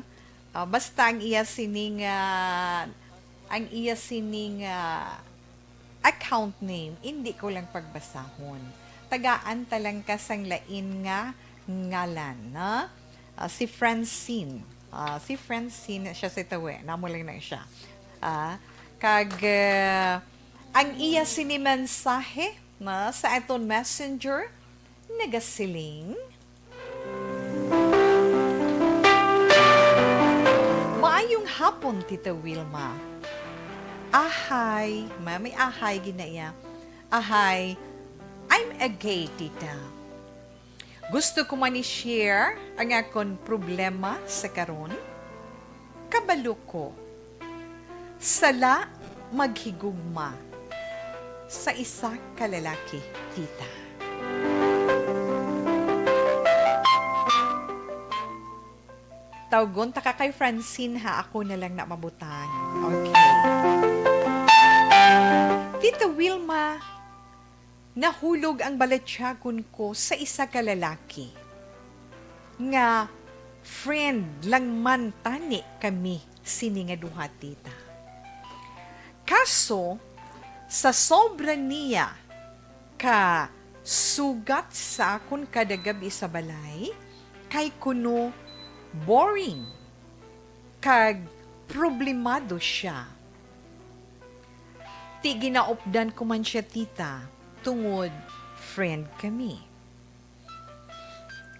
Ah, basta ang iya sining, ah, ang iya sining, ah, account name, hindi ko lang pagbasahon. Tagaan ta lang ka sang lain nga ngalan, no? Ah, si Francine. Ah, si Francine siya sa tawi. Namo lang na siya. Ah, kag, ah, ang iya sini mensahe, no, sa aton messenger, nagasiling, "Maayong hapon, Tita Wilma." Ahay, ma-, may ahay gid na iya. Ahay, I'm okay, tita. Gusto ko man i-share ang akon problema sa karon. Kabalo ko, sala maghigugma sa isa ka lalaki, tita. Tawgon ta ka kay Francine, ha, ako na lang na mabutang. Okay. Tita Wilma, nahulog ang balatyagon ko sa isa ka lalaki nga friend lang man tani kami sini nga duha, tita. Kaso, sa sobra niya ka sugat sa akon kada gab-i sa balay, kay kuno boring kag problemado sia. Ti ginaupdan ko man sia, tita, tungod friend kami.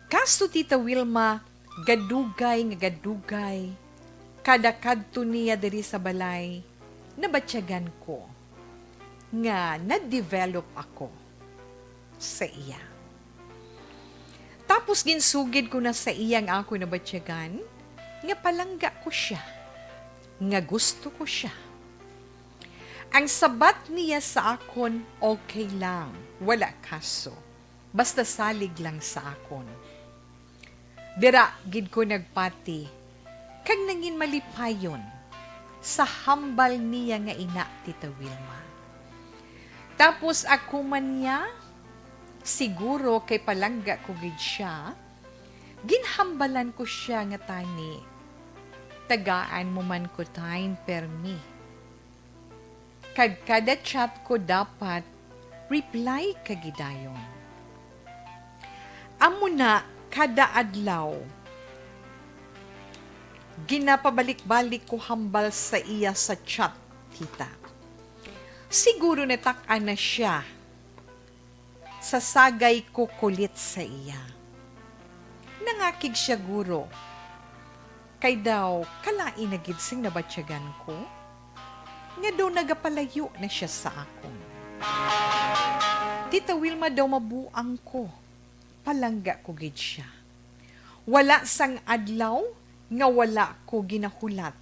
Kaso, Tita Wilma, gadugay nga gadugay, kada kadto niya diri sa balay, nabatyagan ko nga na-develop ako sa iya. Tapos ginsugid ko na sa iya ang akon nabatyagan nga palangga ko sia, nga gusto ko sia. Ang sabat niya sa akon, okay lang, wala kaso. Basta salig lang sa akon. Dira gid ko nagpati, kag nangin malipayon. sa hambal niya nga ina, Tita Wilma. Tapos ako man niya, siguro kay palangga ko gid siya, ginhambalan ko siya nga tani, "Tagaan mo man ko time permi. Kag kada chat ko dapat reply ka gidayon." Amo na, kada adlaw, ginapabalik-balik ko hambal sa iya sa chat, tita. Siguro natak-an na siya sa sagay ko kulit sa iya. Nangakig siya, guro, kay daw kalain na gid sing nabatyagan ko, nga daw nagapalayo na siya sa akon. Tita Wilma, daw mabuang ko, palangga ko gid siya. Wala sang adlaw nga wala ko ginahulat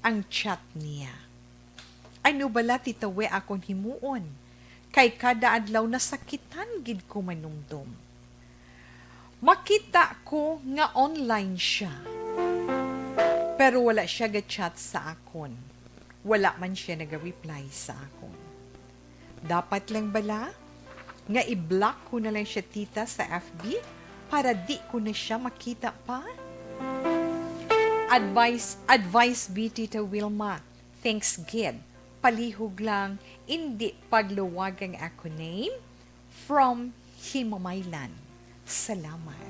ang chat niya. Ano bala, Tita Wi, akon himuon? Kay kada adlaw nasakitan gid ko manumdom. Makita ko nga online siya, pero wala siya ga-chat sa akon. Wala man siya naga-reply sa akon. Dapat lang bala nga i-block ko na lang siya, tita, sa F B para di ko na siya makita pa? Advice, advice B, Tita Wilma. Thanks gid. Palihog lang, indi pagluwag ang ako name. From Himamaylan. Salamat.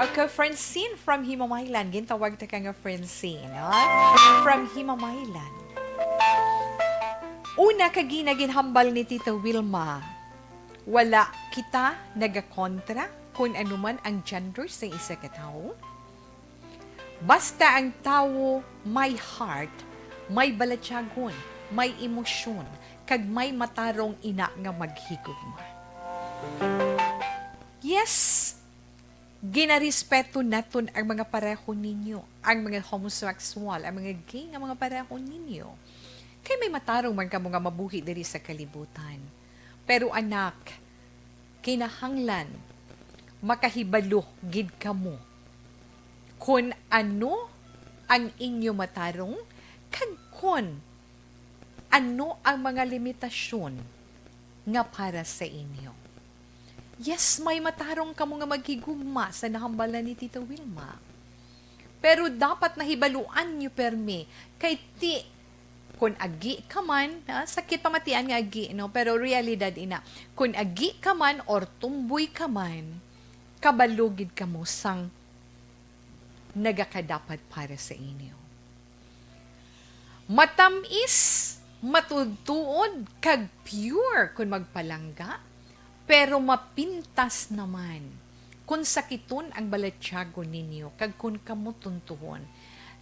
Okay, Francine from Himamaylan. Gintawag ta ka nga Francine, ha? From Himamaylan. Una ka gina ginhambal ni Tita Wilma, wala kita nagakontra kun ano man ang gender sa isa ka tawo. Basta ang tawo may heart, may balatyagon, may emosyon, kag may matarong ina nga maghigugma. Yes, ginarespeto naton ang mga pareho ninyo, ang mga homosexual, ang mga gay nga mga pareho ninyo. Kay may matarong man kamo nga mabuhi diri sa kalibutan. Pero anak, kinahanglan makahibalo gid kamo kon ano ang inyo matarong kag kon ano ang mga limitasyon nga para sa inyo. Yes, may matarong kamo nga maghigugma sa nahambalan ni Tita Wilma. Pero dapat nahibaluan nyo permi, kay ti, kun agi ka man, ha, sakit pamatian nga agi, no? Pero realidad ina, kun agi ka man or tumboy ka man, kabalo gid kamo sang nagakadapat para sa inyo. Matamis, matuod-tuod, kag pure kun magpalangga, pero mapintas naman kun sakiton ang balatyagon ninyo kag kun kamo tuntuhon.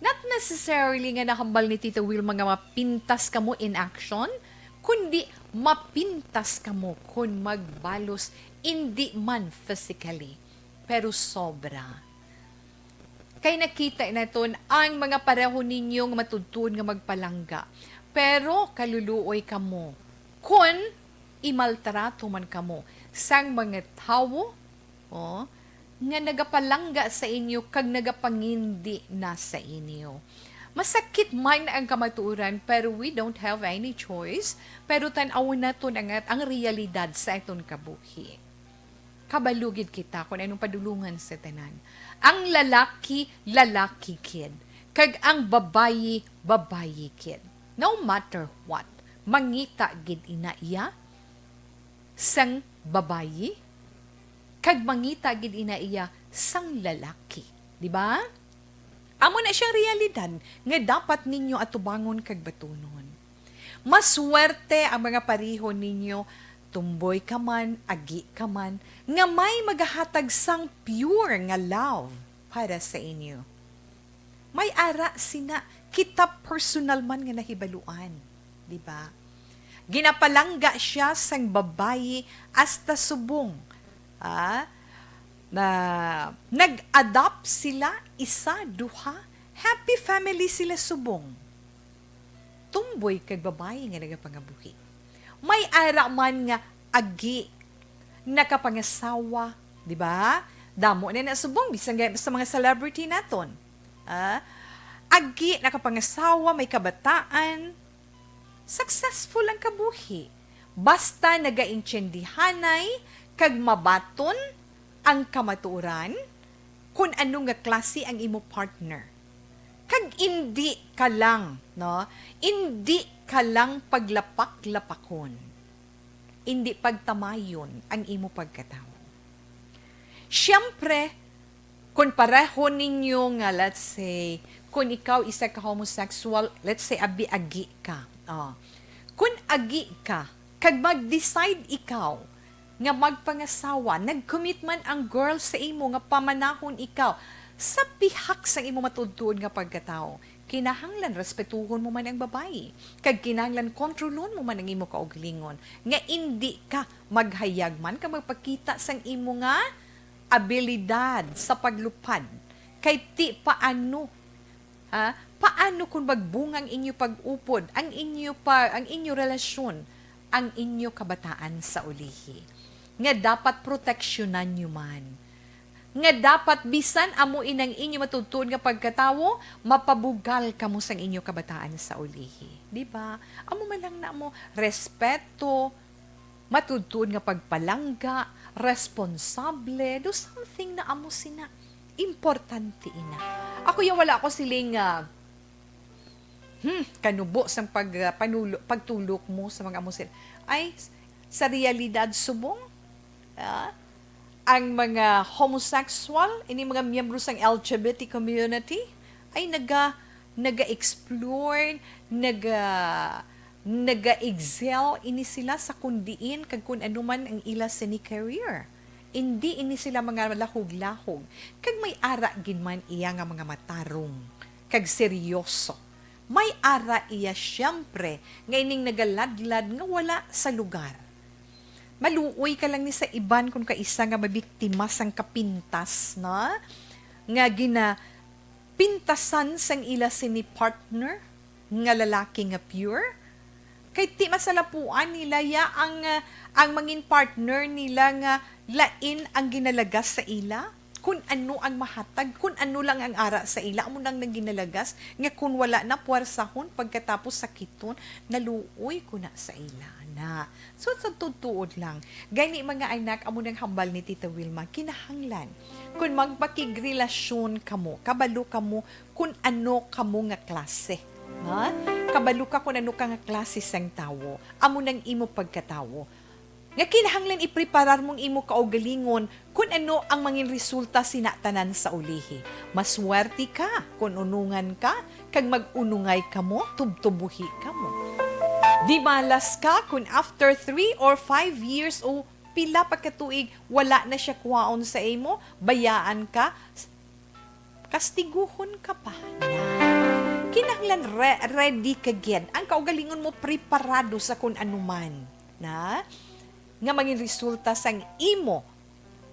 Not necessarily nga nahambal ni Tita Wilma nga mapintas kamo in action, kundi mapintas kamo kun magbalos, indi man physically, pero sobra. Kay nakita naton ang mga pareho ninyo nga matuod-tuod nga magpalangga, pero kaluluoy kamo kon imaltrato man kamo sang mga tawo, oh, nga nagapalangga sa inyo kag nagapangindi na sa inyo. Masakit man ang kamatuoran, pero we don't have any choice. Pero tan-awon naton ang, ang realidad sa aton kabuhi. Kabalo gid kita kon anong padulongan sa tanan. Ang lalaki, lalaki gid. Kag ang babayi, babayi gid. No matter what, mangita gid ina iya sang babayi, kag mangita gid ina iya sang lalaki. Di ba? Amo na siyang realidad nga dapat ninyo atubangon kag batunon. Maswerte ang mga pareho ninyo, tumboy ka man, agi ka man, nga may magahatag sang pure nga love para sa inyo. May ara sina, kita personal man nga nahibaluan, di ba? Ginapalangga siya sang babayi hasta subong, ah, na nag-adopt sila, isa, duha, happy family sila subong. Tumboy kag babayi nga nagapangabuhi. May ara man nga agi, nakapangasawa, di ba? Damo na na subong, bisan nga sa mga celebrity naton. Ah, agi nakapangasawa, may kabataan, successful ang kabuhi. Basta nagaintindihanay kag mabaton ang kamatuoran kun ano nga klase ang imo partner. Kag indi ka lang, no? Indi ka lang paglapak-lapakon. Indi pagtamayon ang imo pagkatawo. Siyempre, kung pareho ninyo nga, let's say, kung ikaw isa ka homosexual, let's say, abi-agi ka. Oh. Kung agi ka, kag mag-decide ikaw nga magpangasawa, nag-commit man ang girl sa imo nga pamanahon ikaw sa pihak sang imo matuod-tuod nga pagkatawo, kinahanglan respetuhon mo man ang babayi, kag kinahanglan kontrolon mo man ang imo kaugalingon, nga indi ka maghayag man kag magpakita sang imo nga abilidad sa paglupad. Kay ti paano, ha? Paano kung magbunga ang inyo pag-upod, ang inyo pa, ang inyo relasyon, ang inyo kabataan sa ulihi? Nga dapat proteksyonan nyo man. Nga dapat bisan amo inang inyo matutuon nga pagkatawo, mapabugal kamo sang inyo kabataan sa ulihi. Di ba? Amo man lang na mo, respeto, matutuon nga pagpalangga, responsable, do something na amo sina. Importante ina. Ako ya wala ko siling, ah, hmm, kanubo sang pag, ah, panulo-, pagtulok mo sa mga amo sila. Ay, s-, sa realidad subong, ah, ang mga homosexual, ini mga miyembro sang L G B T community, ay naga-, naga-explore, naga-, naga-excel ini sila sa kun diin kag kun ano man ang ila sini career. Indi ini sila mga lahog-lahog, kag may ara gid man iya nga mga matarong kag seryoso. May ara iya siyempre nga ining nagaladlad nga wala sa lugar. Maluoy ka lang ni sa iban kung kaisa nga mabiktima sang kapintas, no? Nga ginapintasan sang ila sini partner nga lalaki nga pure. Kay ti masalapuan nila ya ang, ah, ang mangin partner nila nga lain ang ginalagas sa ila. Kun ano ang mahatag, kun ano lang ang ara sa ila, amo nang nang ginalagas, nga kun wala na puwersahon, pagkatapos sakiton, naluoy ko na sa ila na. So, sa tutuod lang, gani mga anak, amo nang hambal ni Tita Wilma, kinahanglan, kun magpakigrelasyon kamo, kabalo kamo kun ano kamo nga klase, ha? Kabalo ka kun ano ka nga klase sang tawo, amo nang imo pagkatawo. Nga kinahanglan ipreparar mong imo kaugalingon kun ano ang mangin resulta sina tanan sa ulihi. Maswerte ka kun unungan ka, kag mag-unungay kamo, tubtubuhi kamo. Di malas ka kun after three or five years o pila pa ka tuig, wala na siya kuhaon sa imo, bayaan ka, kastiguhon ka pa. Kinahanglan re-, ready ka gid. Ang kaugalingon mo, preparado sa kun anuman na nga mangin resulta sang imo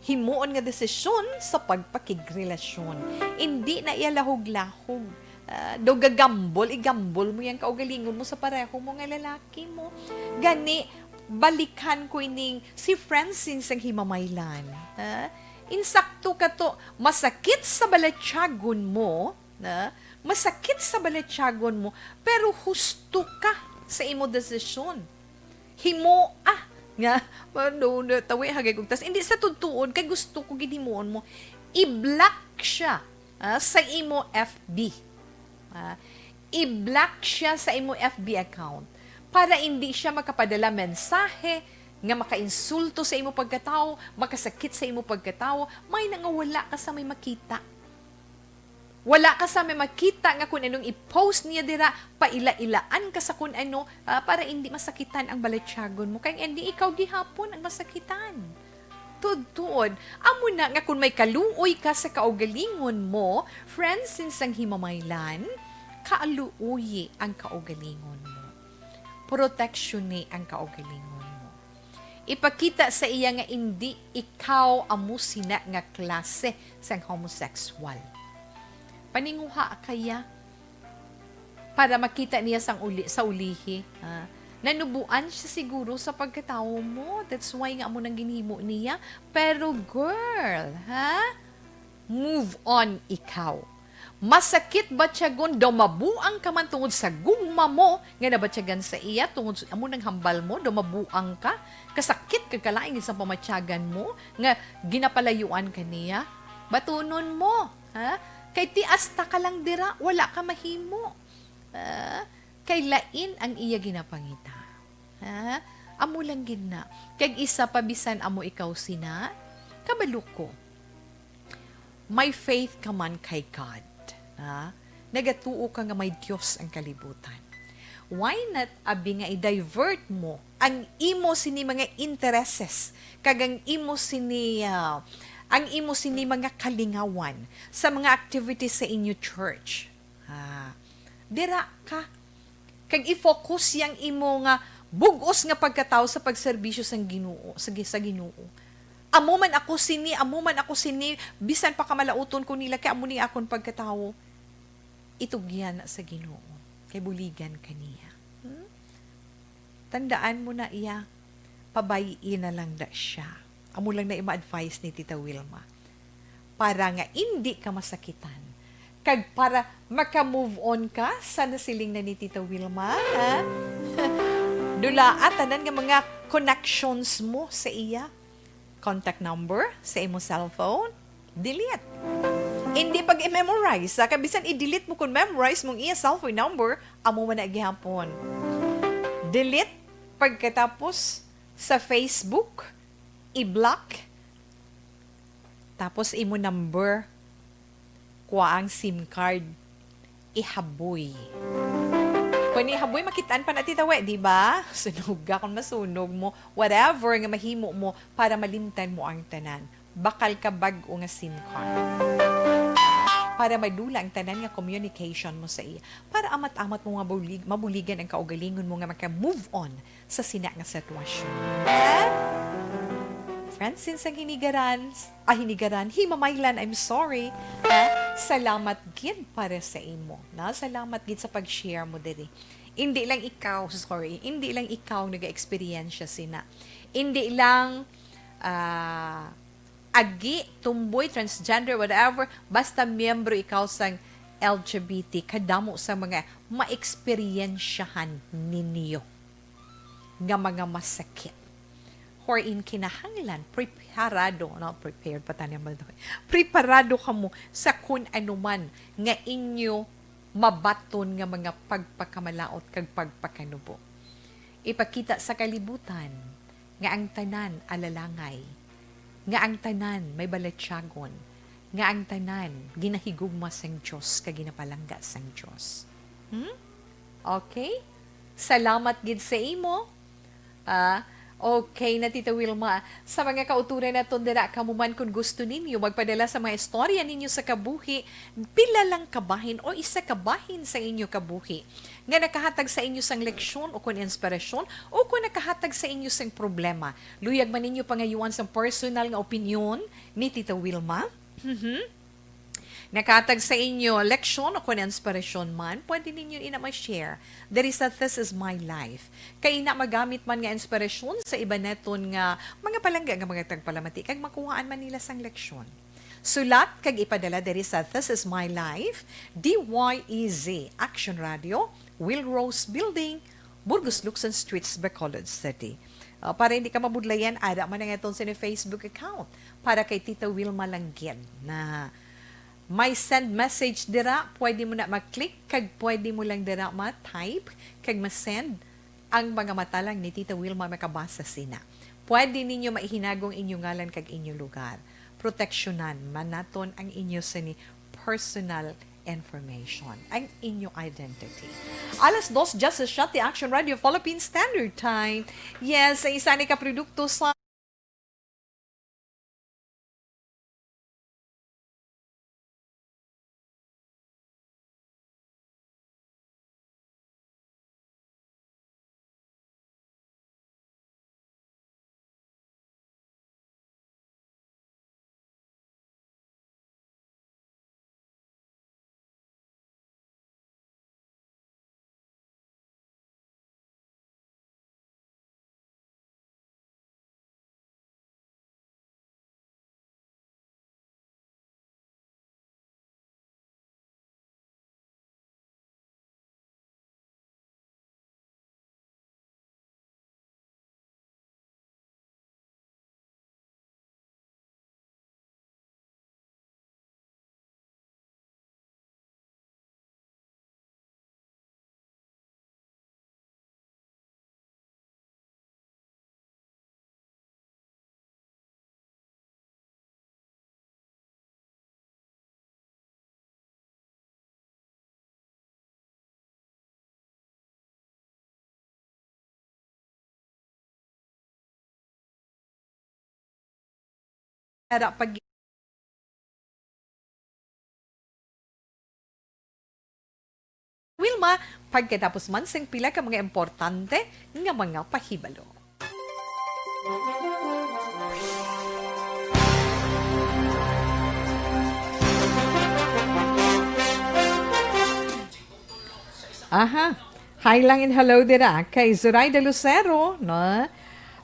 himuon nga desisyon sa pagpakigrelasyon. Indi na iya lahog-lahog. Ah, daw gagambol, igambol mo yang kaugalingon mo sa pareho mo nga lalaki mo. Gani, balikan ko ining si Francine sang Himamaylan. Ha? Insakto ka to, masakit sa balatyagon mo, na masakit sa balatyagon mo, pero husto ka sa imo desisyon. Himoa nga, ano, tawi, hagay kog tas. Hindi sa tutuod, kay gusto ko gid himuon mo. I-block siya, ah, sa imo F B. Ah, i-block siya sa imo F B account para hindi siya makapadala mensahe nga makainsulto sa imo pagkatawo, makasakit sa imo pagkatawo, may na nga wala ka sa may makita. Wala ka sa may makita nga kung anong i-post niya dira, paila-ilaan ka sa kung ano, ah, para hindi masakitan ang balatyagon mo. Kay hindi ikaw gihapon ang masakitan. Tuod-tuod, amo na nga kung may kaluoy ka sa kaugalingon mo, Francine sang Himamaylan, kaluoyi ang kaugalingon mo. Proteksyoni ang kaugalingon mo. Ipakita sa iya nga indi ikaw amo sina nga klase sang homosexual. Paninguha kaya para makita niya sang uli, sa ulihi, ha? Nanubuan siya siguro sa pagkatawo mo. That's why nga amo nang ginhimo niya. Pero girl, ha? Move on ikaw. Masakit batyagon, daw mabuang ka man tungod sa gugma mo nga nabatyagan sa iya, tungod sa amo nang hambal mo, daw mabuang ka, kasakit kag kalain sa pamatyagan mo nga ginapalayuan ka niya. Batunon mo, ha? Kay ti asta ka lang dira, wala ka mahimo. Ha? Kay lain ang iya ginapangita. Ha? Amo lang gid na. Kag isa pa, bisan amo ikaw sina, kabalo ko, may faith ka man kay God, ha? Nagatuo ka nga may Dios ang kalibutan. Why not, abi, nga i-divert mo ang imo sini mga intereses kag ang imo sini, ah, ang imo sini mga kalingawan sa mga activities sa inyo church? Ah, dira ka. Kag i-focus yang imo nga bug-os nga pagkatawo sa pagserbisyo sang Ginoo, sa gi-, sa Ginoo. "Amo man ako sini, amo man ako sini, bisan pa kamalauton ko nila, kay amo ni akon pagkatawo." Itugyan na sa Ginoo, kay buligan ka niya. Hmm? Tandaan mo na iya, pabay-i na lang da siya. Amo lang na ima-advise ni Tita Wilma. Para nga indi ka masakitan. Kag para maka-move on ka, sa nasiling na ni Tita Wilma, ha? Dulaa tanan nga mga connections mo sa iya. Contact number sa imo cellphone, delete. Hindi pag i-memorize, ha? Kay bisan i-delete mo kung memorize mong iya cellphone number, amo man na gihapon. Delete, pagkatapos sa Facebook, i-block, tapos imo number, kuha ang SIM card, ihaboy. Kung ihaboy, makitaan pa na ti tawe, di ba? Sunuga kung masunog mo, whatever nga mahimo mo para malimtan mo ang tanan. Bakal ka bag-o nga SIM card. Para madula ang tanan nga communication mo sa iya. Para amat-amat mo mabulig-, mabuligan ang kaugalingon mo nga maka-move on sa sina nga sitwasyon. Ha? Francine sang Hinigaran, ah, Hinigaran, Himamaylan, I'm sorry. Ha? Salamat gid para sa imo. Na, salamat gid sa pag-share mo diri. Hindi lang ikaw, sorry, hindi lang ikaw naga-eksperyensya sina. Hindi lang, ah, agi, tumboy, transgender, whatever, basta miyembro ikaw sang L G B T, kadamo sa mga maeksperyensyahan ninyo nga mga masakit. Wherein kinahanglan, preparado, no? Prepared pa tani ang baldoy. Preparado kamo sa kun ano man nga inyo mabaton nga mga pagpakamalaut kag pagpakanubo. Ipakita sa kalibutan nga ang tanan alalangay, nga ang tanan may balatyagon, nga ang tanan ginahigugma sang Dios kag ginapalangga sang Dios. Hmm? Okay? Salamat gid sa imo. Ah, okay na, Tita Wilma. Sa mga kauturan naton dira, kamo man, kung gusto ninyo magpadala sa mga istorya ninyo sa kabuhi, pila lang ka bahin o isa ka bahin sa inyo kabuhi nga nakahatag sa inyo sang leksyon o kon inspirasyon o kon nakahatag sa inyo sang problema, luyag man ninyo pangayuan sang personal nga opinyon ni Tita Wilma. Mhm. Nakahatag sa inyo leksyon o kon inspirasyon man, pwede ninyo ina ma-share diri sa This Is My Life. Kay ina magamit man nga inspirasyon sa iban naton nga mga palangga nga mga tagpalamati kag makuhaan man nila sang leksyon. Sulat kag ipadala diri sa This Is My Life, D Y E Z, Action Radio, Will Rose Building, Burgos Luksan Streets, Bacolod City. Ah, para hindi ka mabudlayan, ada man ang aton sini Facebook account para kay Tita Wilma lang gid na may send message dira, pwede mo na mag-click kag pwede mo lang dira ma-type kag ma-send ang mga mata lang ni Tita Wilma makabasa sina. Pwede ninyo maihinagong inyo ngalan kag inyo lugar. Proteksyonan man naton ang inyo sini personal information, ang inyo identity. Alas dos, just a shot, the Action Radio Philippine Standard Time. Yes, ang isa ni ka produkto sa Ara pag Wilma, pagkatapos man sing pila ka mga importante nga mga pahibalo. Aha. Hi lang and hello dira kay Zoraida Lucero, no?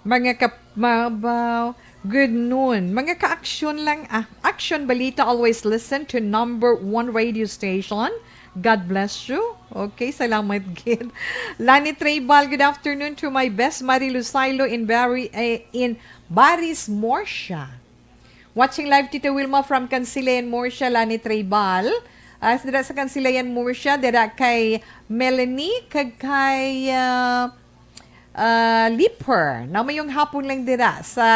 Mga kap-, mabaw, good noon. Mga ka-aksyon lang, ah, Aksyon Balita, always listen to number one radio station. God bless you. Okay, salamat gid. Lani Traybal, good afternoon to my best Marilu Sailo in Bari-, eh, in Baris, Murcia. Watching live, Tita Wilma from Kansilayan, Murcia, Lani Traybal. Ah, dira sa Kansilayan, Murcia, dira kay Melanie, kag kay, ah, ah, Liper. Na mayong hapon lang dira sa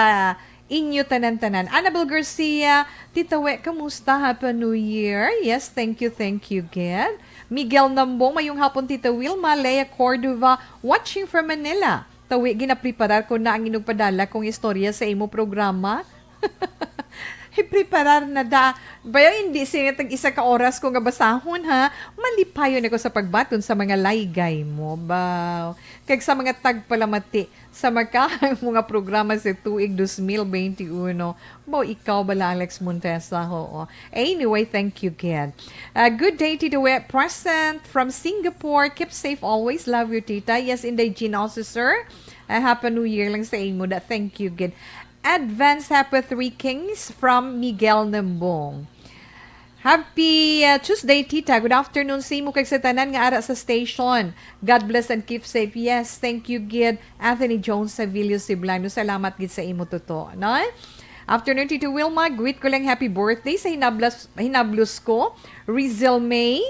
inyo tanan-tanan. Annabel Garcia, Tita We, kamusta? Happy New Year. Yes, thank you, thank you, gid. Miguel Nambong, mayong hapon, Tita Wilma. Lea Cordova, watching from Manila. Tawi, ginapreparar ko na ang inugpadala kong istorya sa imo programa. Preparar na da. Bayo, hindi siya tag isa ka oras ko nga basahon, ha. Malipayon ako sa pagbaton sa mga laygay mo, baw. Kag sa mga tagpalamati sa makahang mga programa sa tuig dos mil benti uno. Baw, ikaw bala, Alex Montesa, ho. Anyway, thank you, kid. Uh, good day, Tito Wet. Present from Singapore. Keep safe always. Love you, Tita. Yes, Inday Jean also, sir. Uh, Happy New Year lang sa imo da. Thank you, gid. Advance Happy Three Kings from Miguel Nembong. Happy, uh, Tuesday, Tita. Good afternoon sa imo kag sa tanan nga ara sa station. God bless and keep safe. Yes, thank you, gid. Anthony Jones Savilio Siblano. Salamat gid sa imo, Toto. No? Afternoon, Tito Wilma. Greet ko lang happy birthday sa hinablas-, hinablos ko, Rizel May.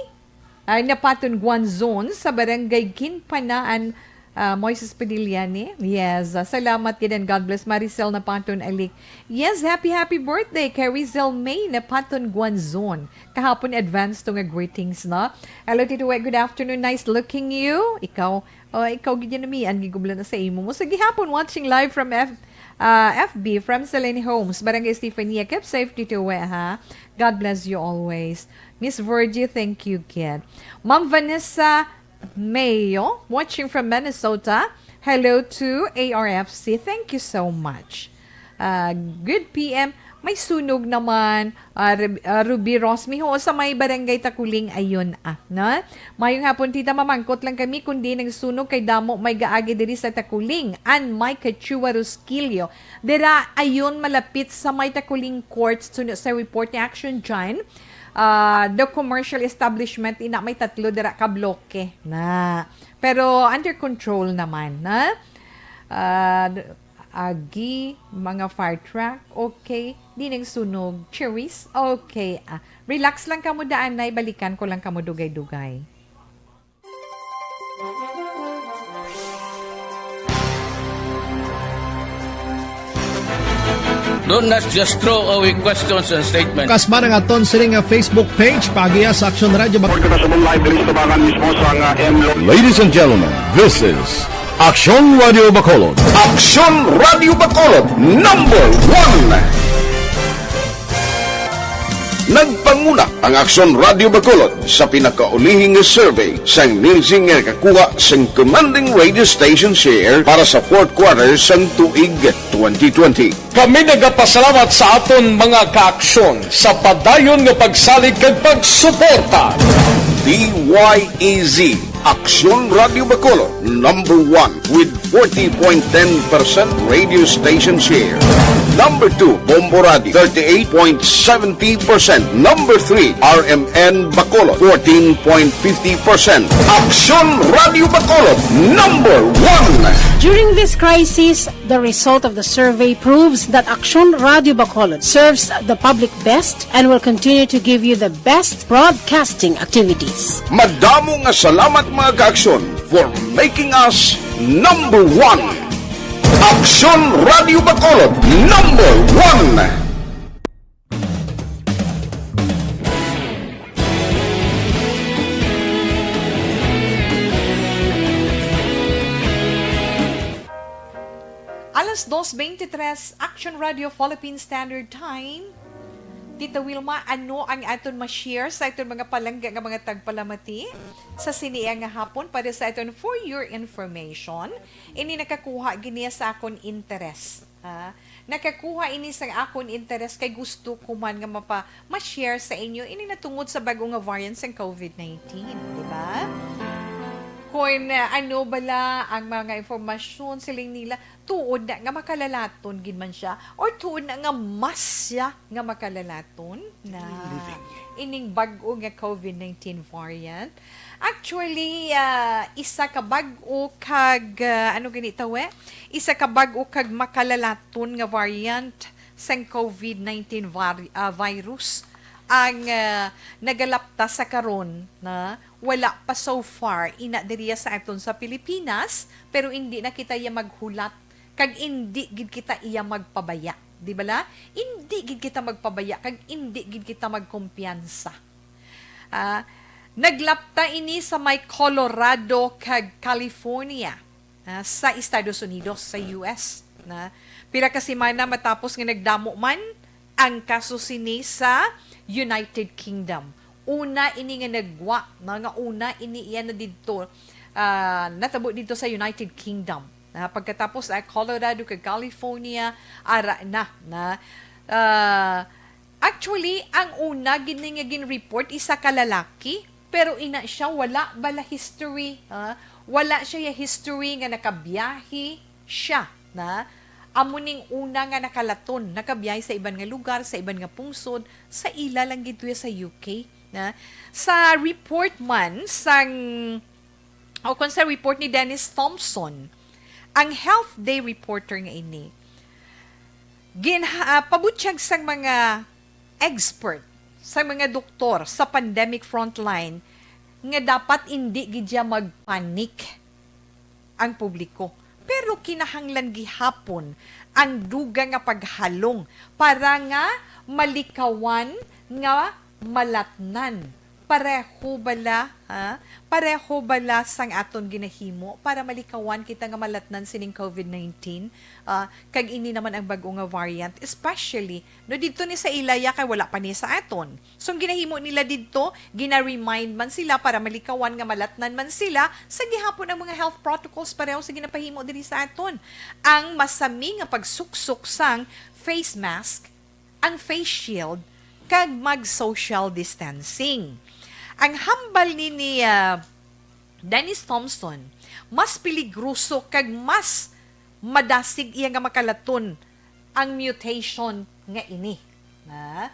Ay, Napaton Guanzon sa Barangay Ginpanaan, ah, Moises Padilla ni. Yes, ah, salamat gid and God bless, Maricel Napaton Alik. Yes, happy, happy birthday kay Rizel May Napaton Guanzon. Kahapon, advance to nga greetings, no? Hello, Tito Wet, good afternoon. Nice looking you. Ikaw, oh, ikaw gid yan, namian, gigublan na sa imo mo. Sa gihapon, watching live from F-, ah, F B, from Celine Homes, Barangay Estefania. Keep safe, Tito Wet, ha? God bless you always. Miss Virgie, thank you, kid. Ma'am Vanessa Mayo, watching from Minnesota. Hello to A R F C. Thank you so much. Ah, good P M. May sunog naman, ah, Rub-, ah, Ruby Rosmi. Ho, sa may Barangay Takuling, ayun, ah, na? Mayong hapon, Tita. Mamangkot lang kami kung di nagsunog kay damo may gaagi diri sa Takuling. And Mike Chua Rusquillo. Dira, ayun, malapit sa may Takuling Court. Suno sa report ni Action John, ah, the commercial establishment, ina may tatlo dira ka bloke na. Pero under control naman, na? Ah, d-, agi, mga fire truck, okay. Di nang sunog, cherries, okay. Ah, relax lang kamo daan, nay. Balikan ko lang kamo dugay-dugay. Don't not just throw away questions and statements. Kasma ang aton sini nga Facebook page, paagiha sa Aksyon Radio Bac- Report ko na sa mong live diri sa Tabangan mismo sa nga M Lo- Ladies and gentlemen, this is Aksyon Radio Bacolod. Aksyon Radio Bacolod, number one. Nagpanguna ang Aksyon Radio Bacolod sa pinakaulihi nga survey sang Nielsen nga nakakuha sang commanding radio station share para sa fourth quarter sang tuig twenty twenty. Kami nagapasalamat sa aton mga kaaksyon sa padayon nga pagsalig kag pagsuporta. D Y E Z, Aksyon Radio Bacolod, number one with forty point ten percent radio station share. Number two, Bombo Radio, thirty-eight point seventy percent. Number three, R M N Bacolod, fourteen point fifty percent. Aksyon Radio Bacolod, number one. During this crisis, the result of the survey proves that Aksyon Radio Bacolod serves the public best and will continue to give you the best broadcasting activities. Madamo nga salamat, mga kaaksyon, for making us number one. Aksyon Radio Bacolod, number one. Alas Dos twenty-three, Action Radio Philippine Standard Time. Tita Wilma, ano ang aton ma-share sa aton mga palangga nga mga tagpalamati sa sini nga hapon? Para sa aton, for your information, ini nakakuha gini sa akon interes. Ha? Nakakuha ini sa akon interes kay gusto ko man nga mapa, ma-share sa inyo ini natungod sa bag-o nga variant sang COVID nineteen, di ba? Kung, ah, ano bala ang mga impormasyon, siling nila, tuod na nga makalalaton gid man siya, or tuod na nga mas siya nga makalalaton na Living. Ining bag-o nga COVID nineteen variant. Actually, ah, isa ka bag-o kag, ah, ano gani tawe? Isa ka bag-o kag makalalaton nga variant sang COVID nineteen vari-, ah, virus ang, ah, nagalapta sa karon na wala pa so far ina diriya sa aton sa Pilipinas, pero indi na kita iya maghulat kag indi gid kita iya magpabaya, di bala? Indi gid kita magpabaya kag indi gid kita magkumpiyansa. Ah, naglapta ini sa may Colorado kag California, ah, sa Estados Unidos, sa U S, na pira ka semana matapos nga nagdamo man ang kaso sini sa United Kingdom. Una ini nga nagwa, na nga una ini iya na didto, ah, natabo didto sa United Kingdom. Ah, pagkatapos, ah, Colorado kag California, ara na, na, ah, actually, ang una gid ni nga gin-report, isa ka lalaki, pero ina siya, wala bala history, ah, wala siya ya history nga nakabiyahe siya, na amo ning una nga nakalaton, nakabiyahe sa iban nga lugar, sa iban nga pungsod, sa ila lang gid tuya sa U K, na. Sa report man sang, o kon sa report ni Dennis Thompson, ang Health Day reporter nga ini, gin-, ah, pabutyag sang mga expert, sang mga doktor sa pandemic frontline nga dapat indi gid siya magpanik ang publiko. Pero kinahanglan gihapon ang dugang nga paghalong para nga malikawan nga malatnan. Pareho bala, ha? Pareho bala sang aton ginahimo para malikawan kita nga malatnan sining COVID nineteen, ah, kag ini naman ang bag-o nga variant, especially, no, didto ni sa ila ya kay wala pa ni sa aton. So, ang ginahimo nila didto, gina-remind man sila para malikawan nga malatnan man sila sa gihapon ang mga health protocols pareho sa ginapahimo diri sa aton. Ang masami nga pagsuksok sang face mask, ang face shield, kag mag-social distancing. Ang hambal ni, ni, ah, Dennis Thompson, mas peligroso kag mas madasig iya nga makalaton ang mutation nga ini. Na,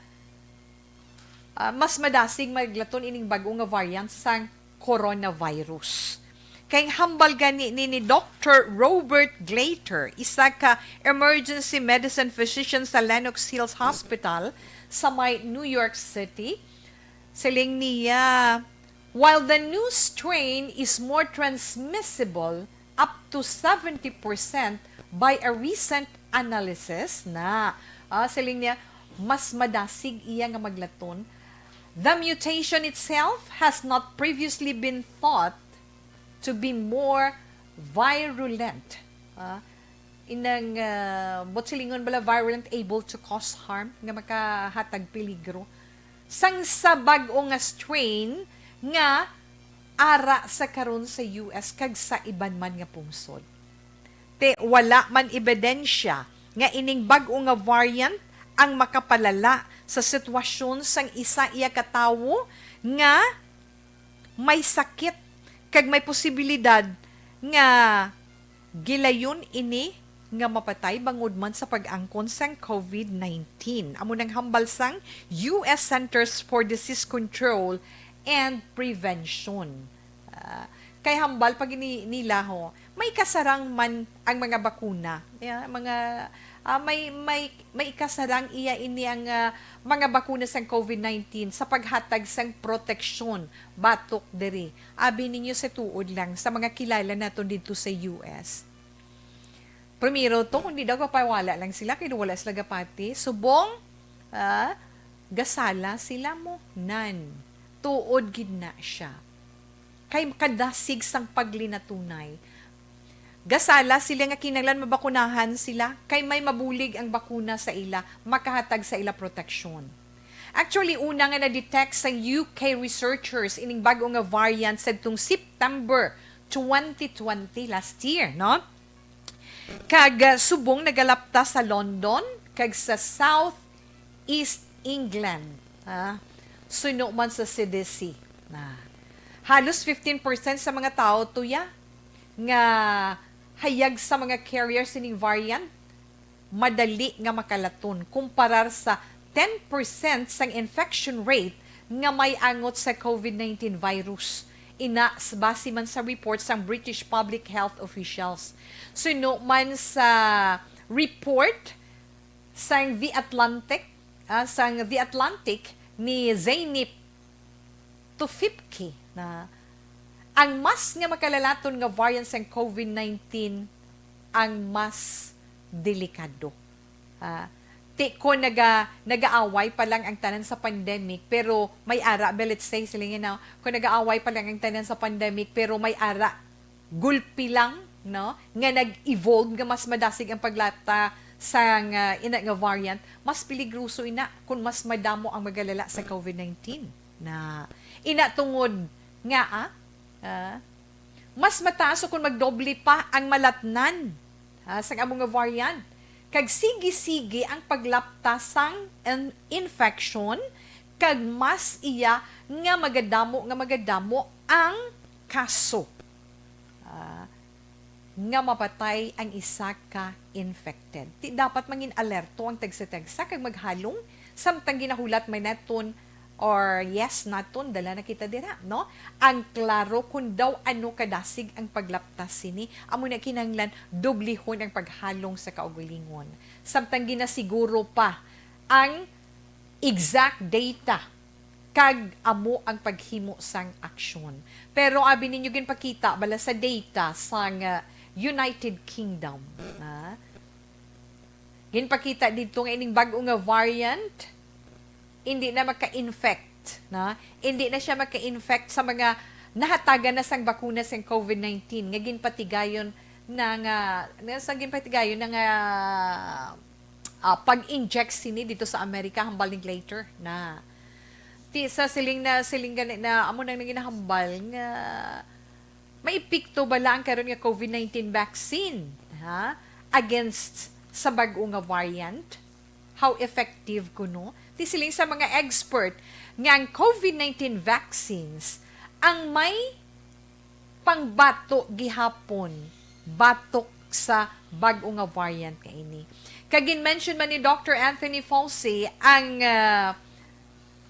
ah, mas madasig maglaton ining bag-o nga variant sang coronavirus. Kay ang hambal gani ni, ni Doctor Robert Glater, isa ka emergency medicine physician sa Lenox Hills Hospital sa may New York City, siling niya, while the new strain is more transmissible up to seventy percent by a recent analysis na, ah, siling niya, mas madasig iya nga maglaton. The mutation itself has not previously been thought to be more virulent. Ah, inang, ah, buot silingon bala, virulent, able to cause harm, nga makahatag peligro sang sa bag-o nga strain nga ara sa karon sa U S kag sa iban man nga pungsod. Te, wala man ebidensya nga ining bag-o nga variant ang makapalala sa sitwasyon sang isa iya ka tawo nga may sakit kag may posibilidad nga gilayon ini nga mapatay bangod man sa pag-angkon sang COVID nineteen. Amo nang hambal sang U S Centers for Disease Control and Prevention. Ah, kay hambal pa gid ni-, nila, ho, may kasarang man ang mga bakuna. Yeah, mga, ah, may, may, may ikasarang iya ini ang, ah, mga bakuna sang COVID nineteen sa paghatag sang proteksyon batok diri. Abi ninyo sa tuod lang sa mga kilala naton didto sa U S. Primero to, kundi daw gapawala lang sila, kay wala sila gapati. Subong, ah, gasala sila mo. Nan. Tuod gid na siya. Kay kadasig sang paglinatunay. Gasala sila nga kinahanglan mabakunahan sila kay may mabulig ang bakuna sa ila, makahatag sa ila proteksyon. Actually, una nga na-detect sang U K researchers ining bag-o nga variant sadtong September twenty twenty, last year, no? Kag, ah, subong nagalapta sa London kag sa South East England, ha? Suno man sa C D C, na halos fifteen percent sa mga tawo, tuya, nga hayag sa mga carrier sining variant, madali nga makalaton kumparar sa ten percent sang infection rate nga may angot sa covid nineteen virus. Ina, s-, base man sa report sang British public health officials. Suno man sa report sang The Atlantic, ah, sang The Atlantic ni Zeynep Tufekci, na ang mas nga makalalaton nga variant sang covid nineteen ang mas delikado. Ah, ti-, kung naga-, nagaaway pa lang ang tanan sa pandemic, pero may ara, but let's say, sila nga na, kung nagaaway pa lang ang tanan sa pandemic, pero may ara, gulpi lang, no, nga nag-evolve nga mas madasig ang paglapta sang, ah, ina nga variant, mas peligroso ina kung mas madamo ang magalala sa covid nineteen. Na, ina tungod nga, ah, ah, mas mataas o kung magdoble pa ang malatnan, ah, sang amo nga variant. Kag sige-sige ang paglapta sang in-, infection, kag mas iya nga magadamo, nga magadamo ang kaso, ah, nga mapatay ang isa ka infected. Ti dapat mangin alerto ang tagsa-tagsa kag maghalong samtang ginahulat man naton or yes naton, dala na kita dira, no? Ang klaro kung daw ano kadasig ang paglaptas sini, amo na kinahanglan doblihon ang paghalong sa kaugalingon. Samtang ginasiguro pa ang exact data kag amo ang paghimo sang aksyon. Pero abi ninyo, ginpakita bala sa data sang, ah, United Kingdom, ah, ginpakita didto nga ining bag-o nga variant hindi na maka-infect, na hindi na siya maka-infect sa mga nahatagan na sang bakuna sang covid nineteen nga ginpatigayon na nga, nga sa ginpatigayon na nga, ah, pag-inject sini dito sa Amerika, hambal ni Glater na. Ti, sa siling na, siling gani na, amo nang nanginahambal nga may epekto bala ang karon nga covid nineteen vaccine, ha, against sa bag-o nga variant? How effective kuno? Ti siling sa mga expert nga ang covid nineteen vaccines ang may pangbato gihapon batok sa bag-o nga variant nga ini. Kag gin-mention man ni Doctor Anthony Fauci, ang, ah,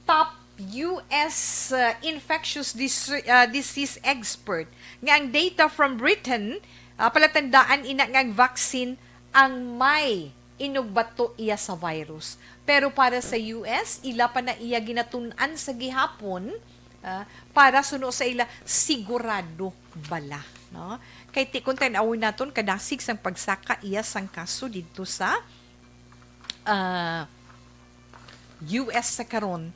top U S, ah, infectious dis-, ah, disease expert, nga ang data from Britain, ah, palatandaan ina nga ang vaccine ang may inugbato iya sa virus. Pero para sa U S, ila pa na iya ginatun-an sa gihapon, ah, para suno sa ila sigurado bala, no? Kay ti-, kung tan-awon naton, kadasig sang pagsaka iya sang kaso didto sa, ah, U S sa karon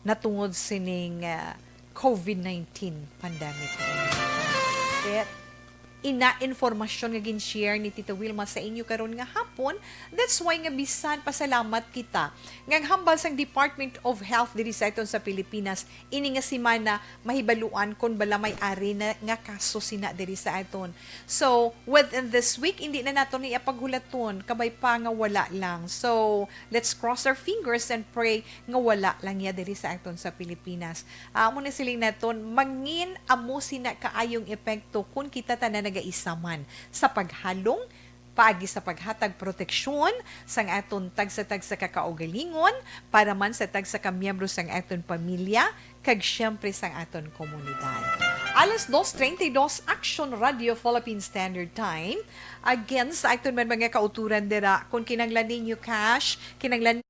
natungod sining, ah, covid nineteen pandemic. It, ina informasyon nga gin-share ni Tita Wilma sa inyo karon nga hapon. That's why nga bisan pasalamat kita nga ang hambal sang Department of Health diri sa aton sa Pilipinas, ini nga semana mahibaluan kon bala may ari na nga kaso sina diri sa aton. So, within this week, hindi na naton iya paghulaton, kabay pa nga wala lang. So, let's cross our fingers and pray nga wala lang iya diri sa aton sa Pilipinas. Ah, amo na siling naton, mangin amo sina kaayong epekto kon kita tanan nagaisaman sa paghalong paagi sa paghatag proteksyon sang aton tagsa-tagsa ka kaugalingon, para man sa tagsa ka miyembro sang aton pamilya, kag siyempre sang aton komunidad. Alas dos treinta y dos, Action Radio Philippine Standard Time. Again, sa aton man mga kauturan dira, kung kinanglan ninyo cash, kinanglan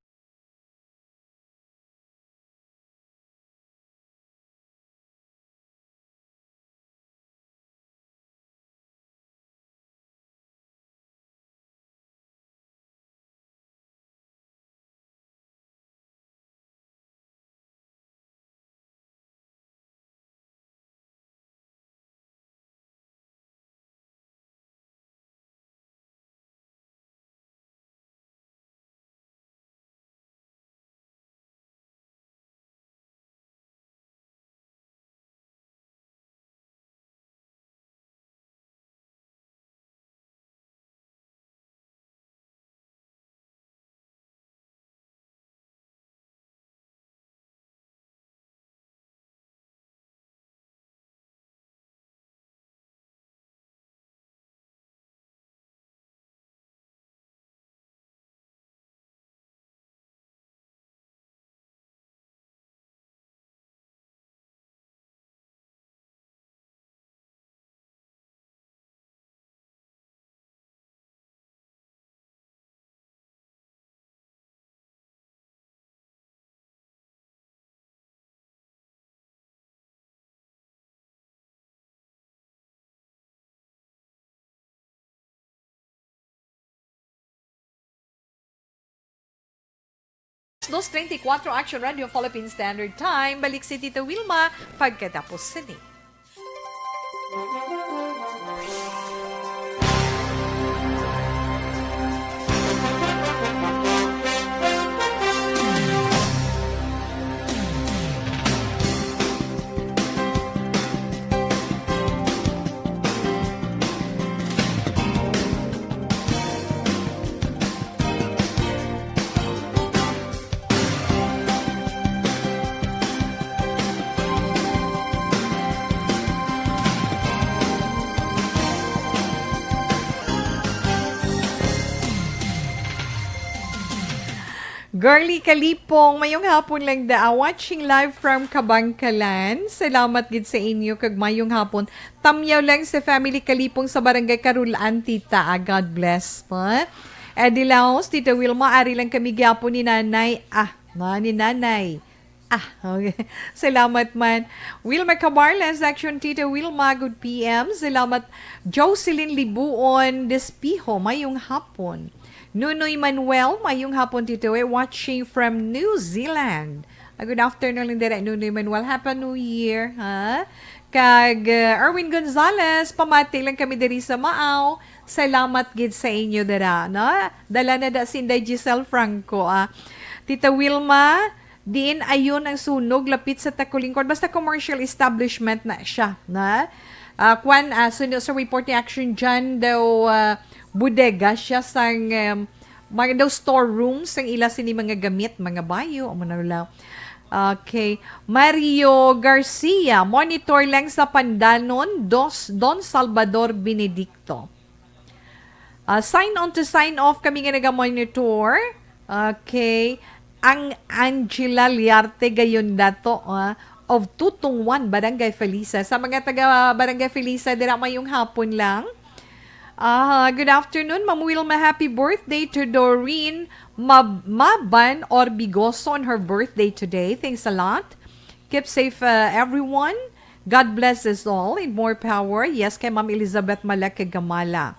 Dos treinta y cuatro, Action Radio Philippine Standard Time. Balik si Tita Wilma pagkatapos sini. Girly Kalipong, mayong hapon lang da. Watching live from Kabangkalan. Salamat gid sa inyo kag mayong hapon. Tamyaw lang sa family Kalipong sa Barangay Karulaan, tita. Ah, God bless po. Eddie Laos, Tita Wilma, ari lang kami gyapon ni Nanay. Ah, na ni Nanay. Ah, okay. Salamat man. Wilma Cabarles, Action Tita Wilma, good P M. Salamat. Jocelyn Libuon Despiho, mayong hapon. Nunoy Manuel, mayong hapon, Tito, eh, watching from New Zealand. Ah, good afternoon, Indira, Nunoy Manuel. Happy New Year, ha? Kag, uh, Erwin Gonzalez, pamati lang kami diri sa Maaw. Salamat gid sa inyo dira, no? Dala na da si Inday Giselle Franco, ah. Tita Wilma, diin ayon ang sunog lapit sa Tacolingkod. Basta commercial establishment na siya, na? Ah, kwan, ah, suno sa report ni Action John daw, ah, bodega siya sang, em, mga daw store room sang ila sini mga gamit, mga bayo, amo na lang. Okay. Mario Garcia, monitor lang sa Pandanon, dos, Don Salvador Benedicto. Ah, sign on to sign off kami nga naga-monitor. Okay. Ang Angela Liarte gayon dato, ah, of Tutungwan, Barangay Felisa. Sa mga taga Barangay Felisa, dira mayong hapon lang. Ah, good afternoon, Ma'am Wilma. Happy birthday to Doreen Mab-, Maban Orbigoso on her birthday today. Thanks a lot. Keep safe, uh, everyone. God bless us all and more power. Yes, kay Ma'am Elizabeth Malak kag Gamala.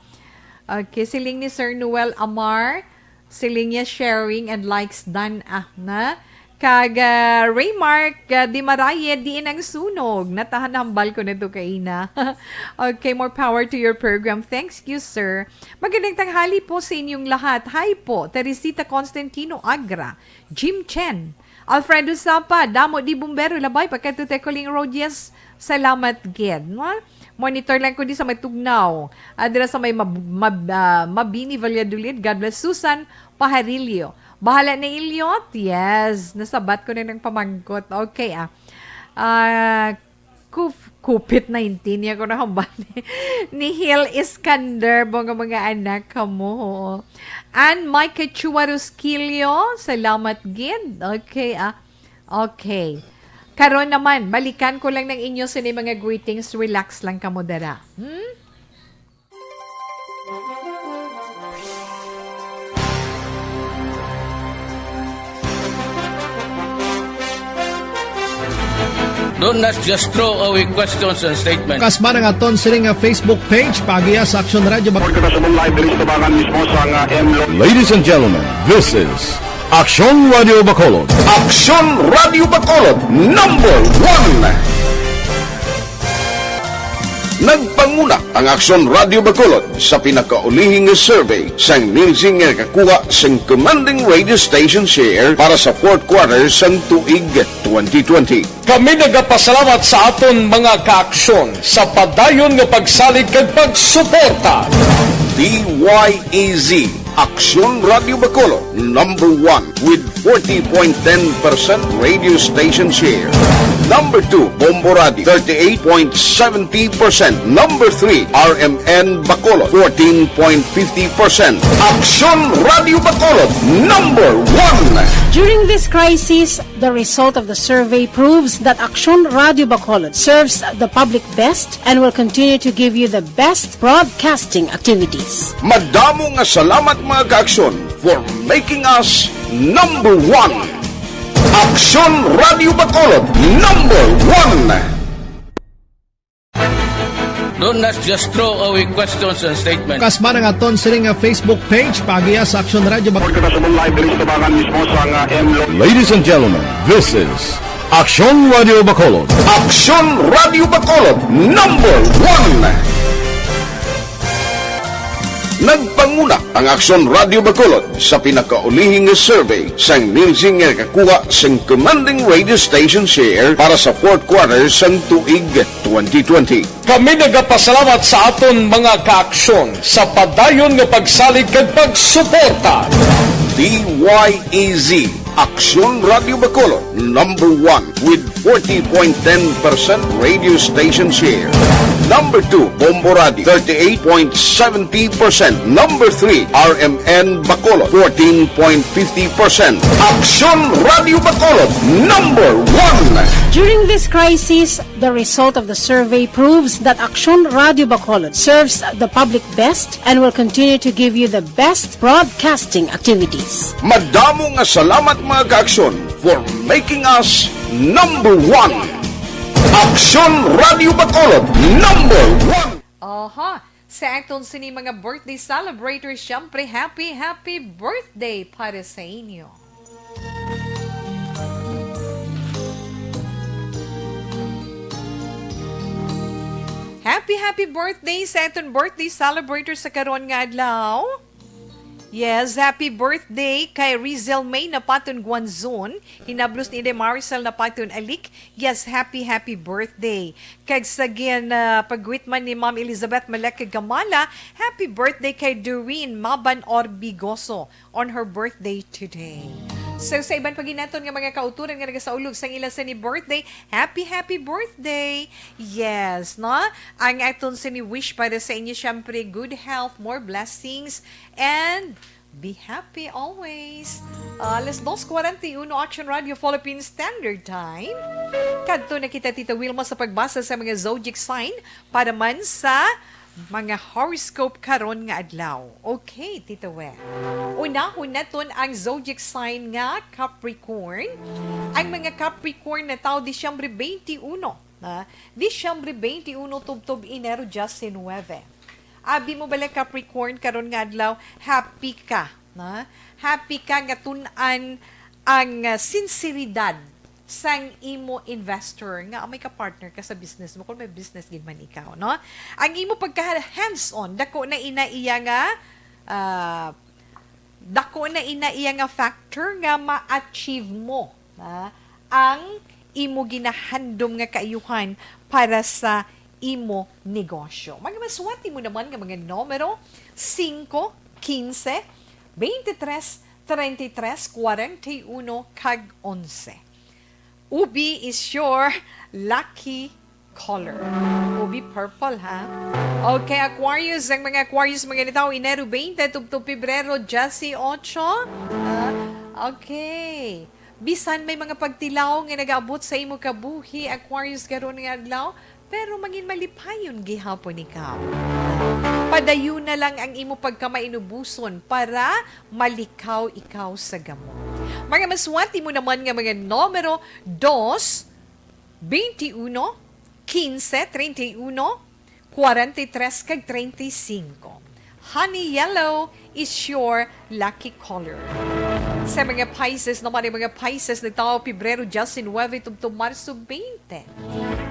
Okay, siling ni Sir Noel Amar, siling niya sharing and likes done, ah, na. Kag, ah, Raymark, ah, Di Maraye, diin ang sunog? Natahan hambal ko na to kaina. Okay, more power to your program. Thanks you, sir. Magandang tanghali po sa inyong lahat. Hi po, Teresita Constantino Agra, Jim Chen, Alfredo Sapa, Damo di Bumbero, Labay, pagkadto Tecoling Road, yes. Salamat gid, no? Monitor lang ko di sa may Tugnaw. Ah, dira sa may Mab-, Mab-, ah, Mabini, Valladolid. God bless. Susan Pajarillo. Bahala na, Iliot. Yes, nasabat ko na ng pamangkot. Okay, ah. Ah, kuf-, covid nineteen, ya ko na hambal ni, ni Hil Iskander, mga, mga anak kamo. And Micah Chua Rusquillo, salamat gid. Okay, ah. Okay. Karon naman, balikan ko lang ng inyo sini mga greetings. Relax lang kamo dara. Hmm? Don't, let's just throw away questions and statements. Kasba nga aton sini nga Facebook page, paagiha sa Action Radio Bac- Report kita sa mong live diri sa tabangan mismo sa nga M Lo- Ladies and gentlemen, this is Action Radio Bacolod. Action Radio Bacolod, number one. Nagpanguna ang Action Radio Bacolod sa pinakaulihi nga survey sang Nielsen nga nakakuha sang commanding radio station share para sa fourth quarter sang tuig twenty twenty. Kami nagapasalamat sa aton mga kaaksyon sa padayon nga pagsalig kag pagsuporta. D Y E Z, Aksyon Radio Bacolod, number one with forty point ten percent radio station share. Number two, Bombo Radio, thirty-eight point seventy percent. Number three, R M N Bacolod, fourteen point fifty percent. Aksyon Radio Bacolod, number one. During this crisis, the result of the survey proves that Aksyon Radio Bacolod serves the public best and will continue to give you the best broadcasting activities. Madamo nga salamat, mga kaaksyon, for making us number one. Aksyon Radio Bacolod, number one. Don't not just throw away questions and statements. Kasma ang aton sini nga Facebook page, paagiha sa Aksyon Radio Bak- Kita sa live diri sa tabangan mismo sa nga M Lo- Ladies and gentlemen, this is Aksyon Radio Bacolod. Aksyon Radio Bacolod, number one. Nagpanguna ang Aksyon Radio Bacolod sa pinakaulihi nga survey sang Nielsen nga nakakuha sang commanding radio station share para sa fourth quarter sang tuig twenty twenty. Kami nagapasalamat sa aton mga kaaksyon sa padayon nga pagsalig kag pagsuporta. D Y E Z, Aksyon Radio Bacolod, number one with forty point ten percent radio station share. Number two, Bombo Radio, thirty-eight point seventy percent. Number three, R M N Bacolod, fourteen point fifty percent. Aksyon Radio Bacolod, number one. During this crisis, the result of the survey proves that Aksyon Radio Bacolod serves the public best and will continue to give you the best broadcasting activities. Madamo nga salamat, mga kaaksyon, for making us number one. Aksyon Radio Bacolod, number one. Aha. Sa aton sini mga birthday celebrators, syempre, happy, happy birthday para sa inyo. Happy, happy birthday sa aton birthday celebrator sa karon nga adlaw. Yes, happy birthday kay Rizel May Napaton Guanzon, hinablos ni Inday Maricel Napaton Alik. Yes, happy, happy birthday. Kag sa gin, ah, pagwit man ni Ma'am Elizabeth Malek Gamala, happy birthday kay Doreen Maban Orbigoso on her birthday today. So, sa iban pa gid naton nga mga kauturan nga nagasaulog sang ila sini birthday, happy, happy birthday! Yes, no? Ang aton sini wish para sa inyo, syempre, good health, more blessings, and be happy always. Ah, alas dos cuarenta y uno, Action Radio Philippines Standard Time. Kadto na kita, Tita Wilma, sa pagbasa sa mga zodiac sign para man sa mga horoscope karon nga adlaw. Okay, Tita Wer. Unahon naton ang zodiac sign nga Capricorn. Ang mga Capricorn na tawo Disyembre twenty-one, ha? Disyembre twenty-one tubtob Enero diecinueve. Abi mo bala, Capricorn, karon nga adlaw, happy ka, na? Happy ka nga tun-an ang, ah, sinseridad sang imo investor nga may ka-partner ka sa business mo, kung may business gid man ikaw, no? Ang imo pagka-hands-on, dako na ina iya nga, ah, dako na ina iya nga factor nga ma-achieve mo, ha, ang imo ginahandom nga kaayuhan para sa imo negosyo. Mga maswati mo naman nga mga numero, singko, kinse, bente tres, treinta y tres, cuarenta y uno, kag onse. Ubi is your lucky color. Ubi purple, ha? Okay, Aquarius. Ang mga Aquarius, mga nitaw, Enero twenty, tubtob Pebrero dieciocho. Ah, okay. Bisan may mga pagtilaw nga nagaabot sa imo kabuhi, Aquarius, karon nga adlaw, pero mangin malipayon gihapon ikaw. Padayon na lang ang imo pagkamainubuson para malikaw ikaw sa gamo. Mga maswati mo naman nga mga numero, dos, veintiuno, quince, treinta y uno, cuarenta y tres, kag treinta y cinco. Honey yellow is your lucky color. Sa mga Pisces naman, ang mga Pisces nagtawo Pebrero diecinueve tubtob Marso twenty.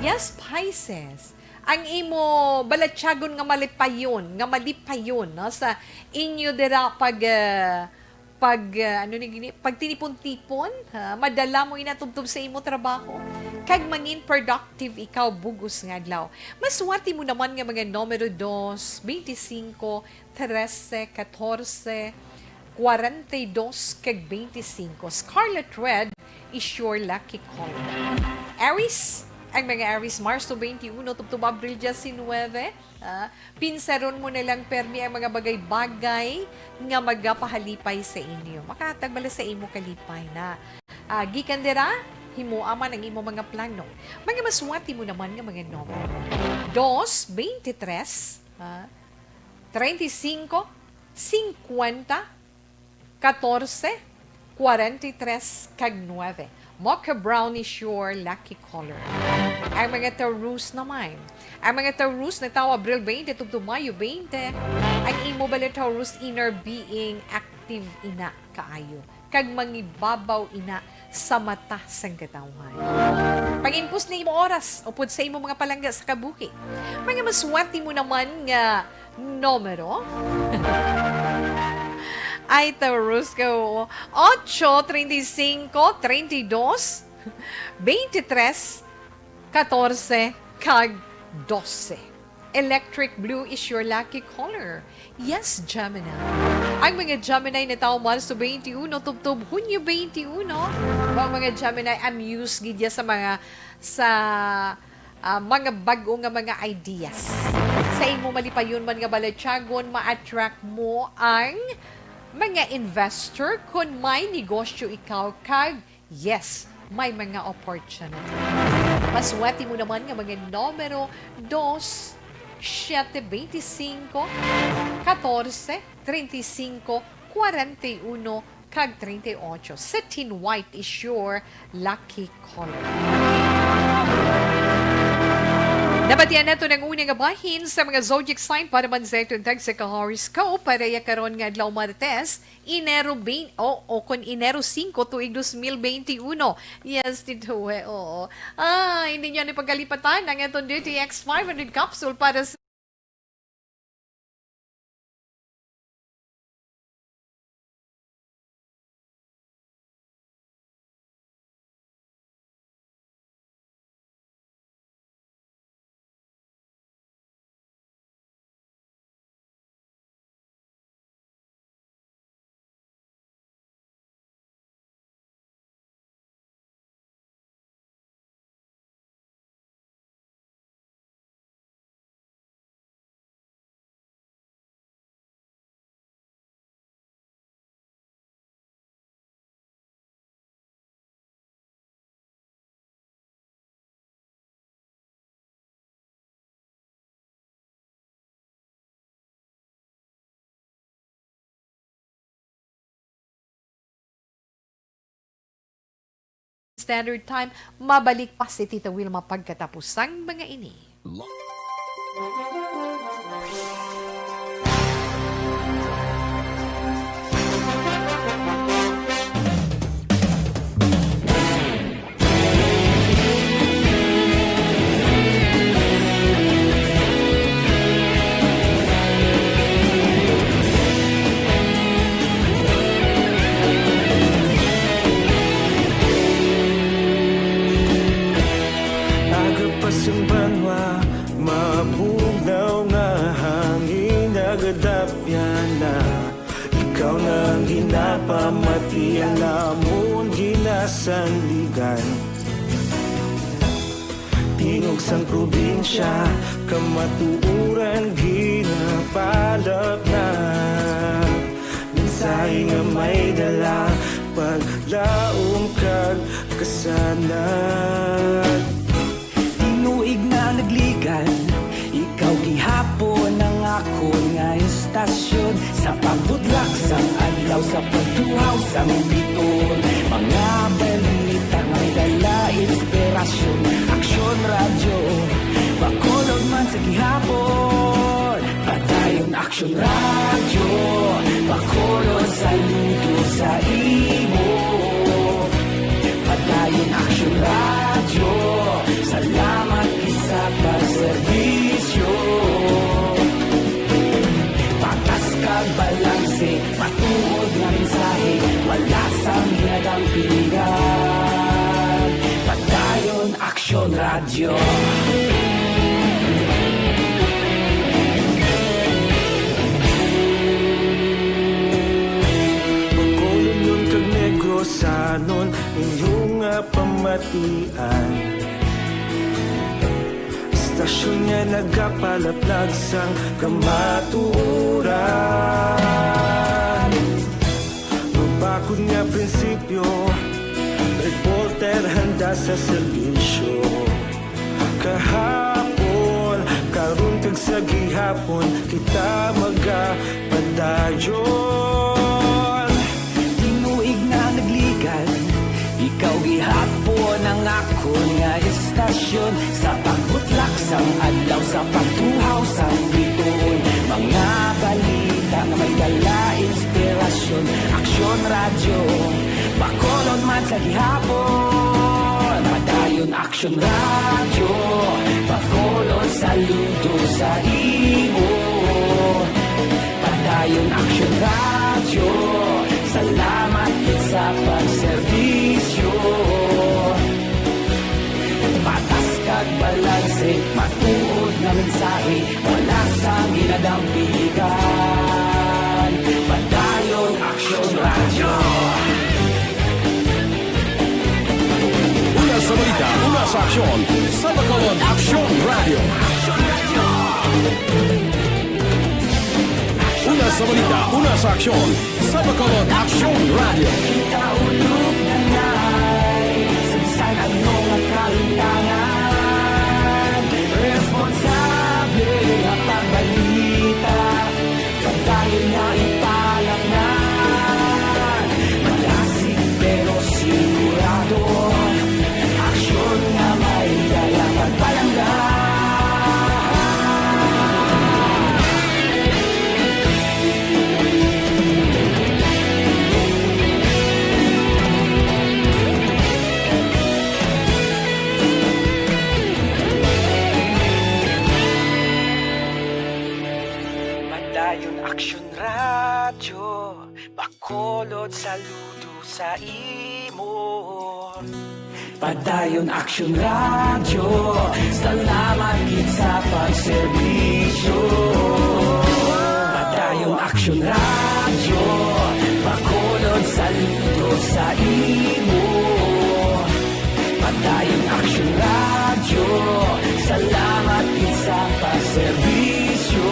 Yes, Pisces. Ang imo balatyagon nga malipayon, nga malipayon, no, sa inyo dira pag, ah, pag, ah, ano ni gini, pagtinipon-tipon, ha? Madala mo ina tubtob sa imo trabaho. Kag mangin productive ikaw bugos nga adlaw. Maswati mo naman nga mga numero dos, veinticinco, trece, catorce, cuarenta y dos, kag veinticinco. Scarlet red is your lucky color. Aries, ang mga Aries, Marso twenty-one tubtob Abril diecinueve, ah, pinsaron mo na lang permi ang mga bagay-bagay nga magapahalipay sa inyo. Makahatag bala sa imo kalipay na. Ah, gikan dira, himoa man ang imo mga plano. Mga maswati mo naman nga mga numero. Dos, veintitrés, ah, treinta y cinco, cincuenta, catorce, kwarenta y tres kag nuebe. Mocha brown is your lucky color. Ang mga Taurus naman. Ang mga Taurus nagtawo Abril twenty tubtob Mayo twenty. Ang imo bala Taurus inner being active ina kaayo kag mangibabaw ina sa mata sang katawhan. Pangimpos na imo oras upod sa imo mga palangga sa kabuhi. Mga maswerte mo naman nga numero. Ay, Taurus ka, oo. Ocho, treinta y cinco, treinta y dos, veintitrés, catorce, kag doce. Electric blue is your lucky color. Yes, Gemini. Ang mga Gemini natawo Marso twenty-one tubtob Hunyo twenty-one. Ang mga Gemini, amuse gid ya sa mga, sa, ah, mga bag-o nga mga ideas. Sa imo malipayon man nga balatyagon, ma-attract mo ang mga investor. Kon may negosyo ikaw kag, yes, may mga opportunity. Maswerte mo naman nga mga numero dos, siete, veinticinco, catorce, treinta y cinco, cuarenta y uno, kag treinta y ocho. Satin white is your lucky color. Nabatian nato ang una nga bahin sa mga zodiac sign para man sa aton tagsa ka horoscope para ya karon nga adlaw, Martes, Enero twenty, o, o kon Enero singko, tuig dos mil benti uno. Yes, Tito, eh, oo. Ah, hindi niyo ni pagkalipatan ang aton D T X five hundred capsule para sa Standard Time, mabalik pa si Tita Wilma pagkatapos sang mga ini. Aga pa sang banwa, mabugnaw nga hangin nagadapyan na. Ikaw na ang ginapamati, ang amon ginasandigan. Tingog sang probinsya, kamatuoran ginapalapnap. Mensahe nga may dala, paglaom kag kasanag. Tinuig na nagligan, ikaw gihapon ang akon nga istasyon. Sa pagbudlak sang adlaw, sa pagtuhaw sang biton, mga balita may dala inspirasyon. Aksyon Radyo, Bacolod man sa gihapon. Padayon Aksyon Radyo, Bacolod, saludo sa imo. Padayon Aksyon Radyo, salamat gid sa pagserbisyo. Patas kag balanse, matuod nga mensahe, wala sang ginadampingan. Padayon Aksyon Radyo. Bacolodnon kag Negrosanon, inyo nga pamatian. Istasyon nga nagapalaplag sang kamatuoran. Mabakod nga prinsipyo, reporter handa sa serbisyo. Kahapon, karon kag sa gihapon, kita magapadayon. Tinuig na nag- Sa pagbutlak sang adlaw, sa pagtuhaw sang bituon, mga balita nga may dala inspirasyon. Aksyon Radyo, Bacolod man sa gihapon. Padayon Aksyon Radyo, Bacolod, saludo sa imo. Padayon Aksyon Radyo, salamat gid sa pagserbisyo. Patas kag balanse, matuod nga mensahe, wala sang ginadampigan. Padayon Aksyon Radyo. Una sa balita, una sa aksyon, sa Bacolod Aksyon Radyo. Una sa balita, una sa aksyon, sa Bacolod Aksyon Radyo. Kita ulog na ngay, sa bisan ano nga kalintangan, responsable nga pagbalita, padayon nga ipalatnan. Malasig pero sigurado, aksyon nga may dala pagpalangga. Padayon Aksyon Radyo, Bacolod, saludo sa imo. Padayon Aksyon Radyo, salamat gid sa pagserbisyo. Padayon Aksyon Radyo, Bacolod, saludo sa imo. Padayon Aksyon Radyo, salamat gid sa pagserbisyo.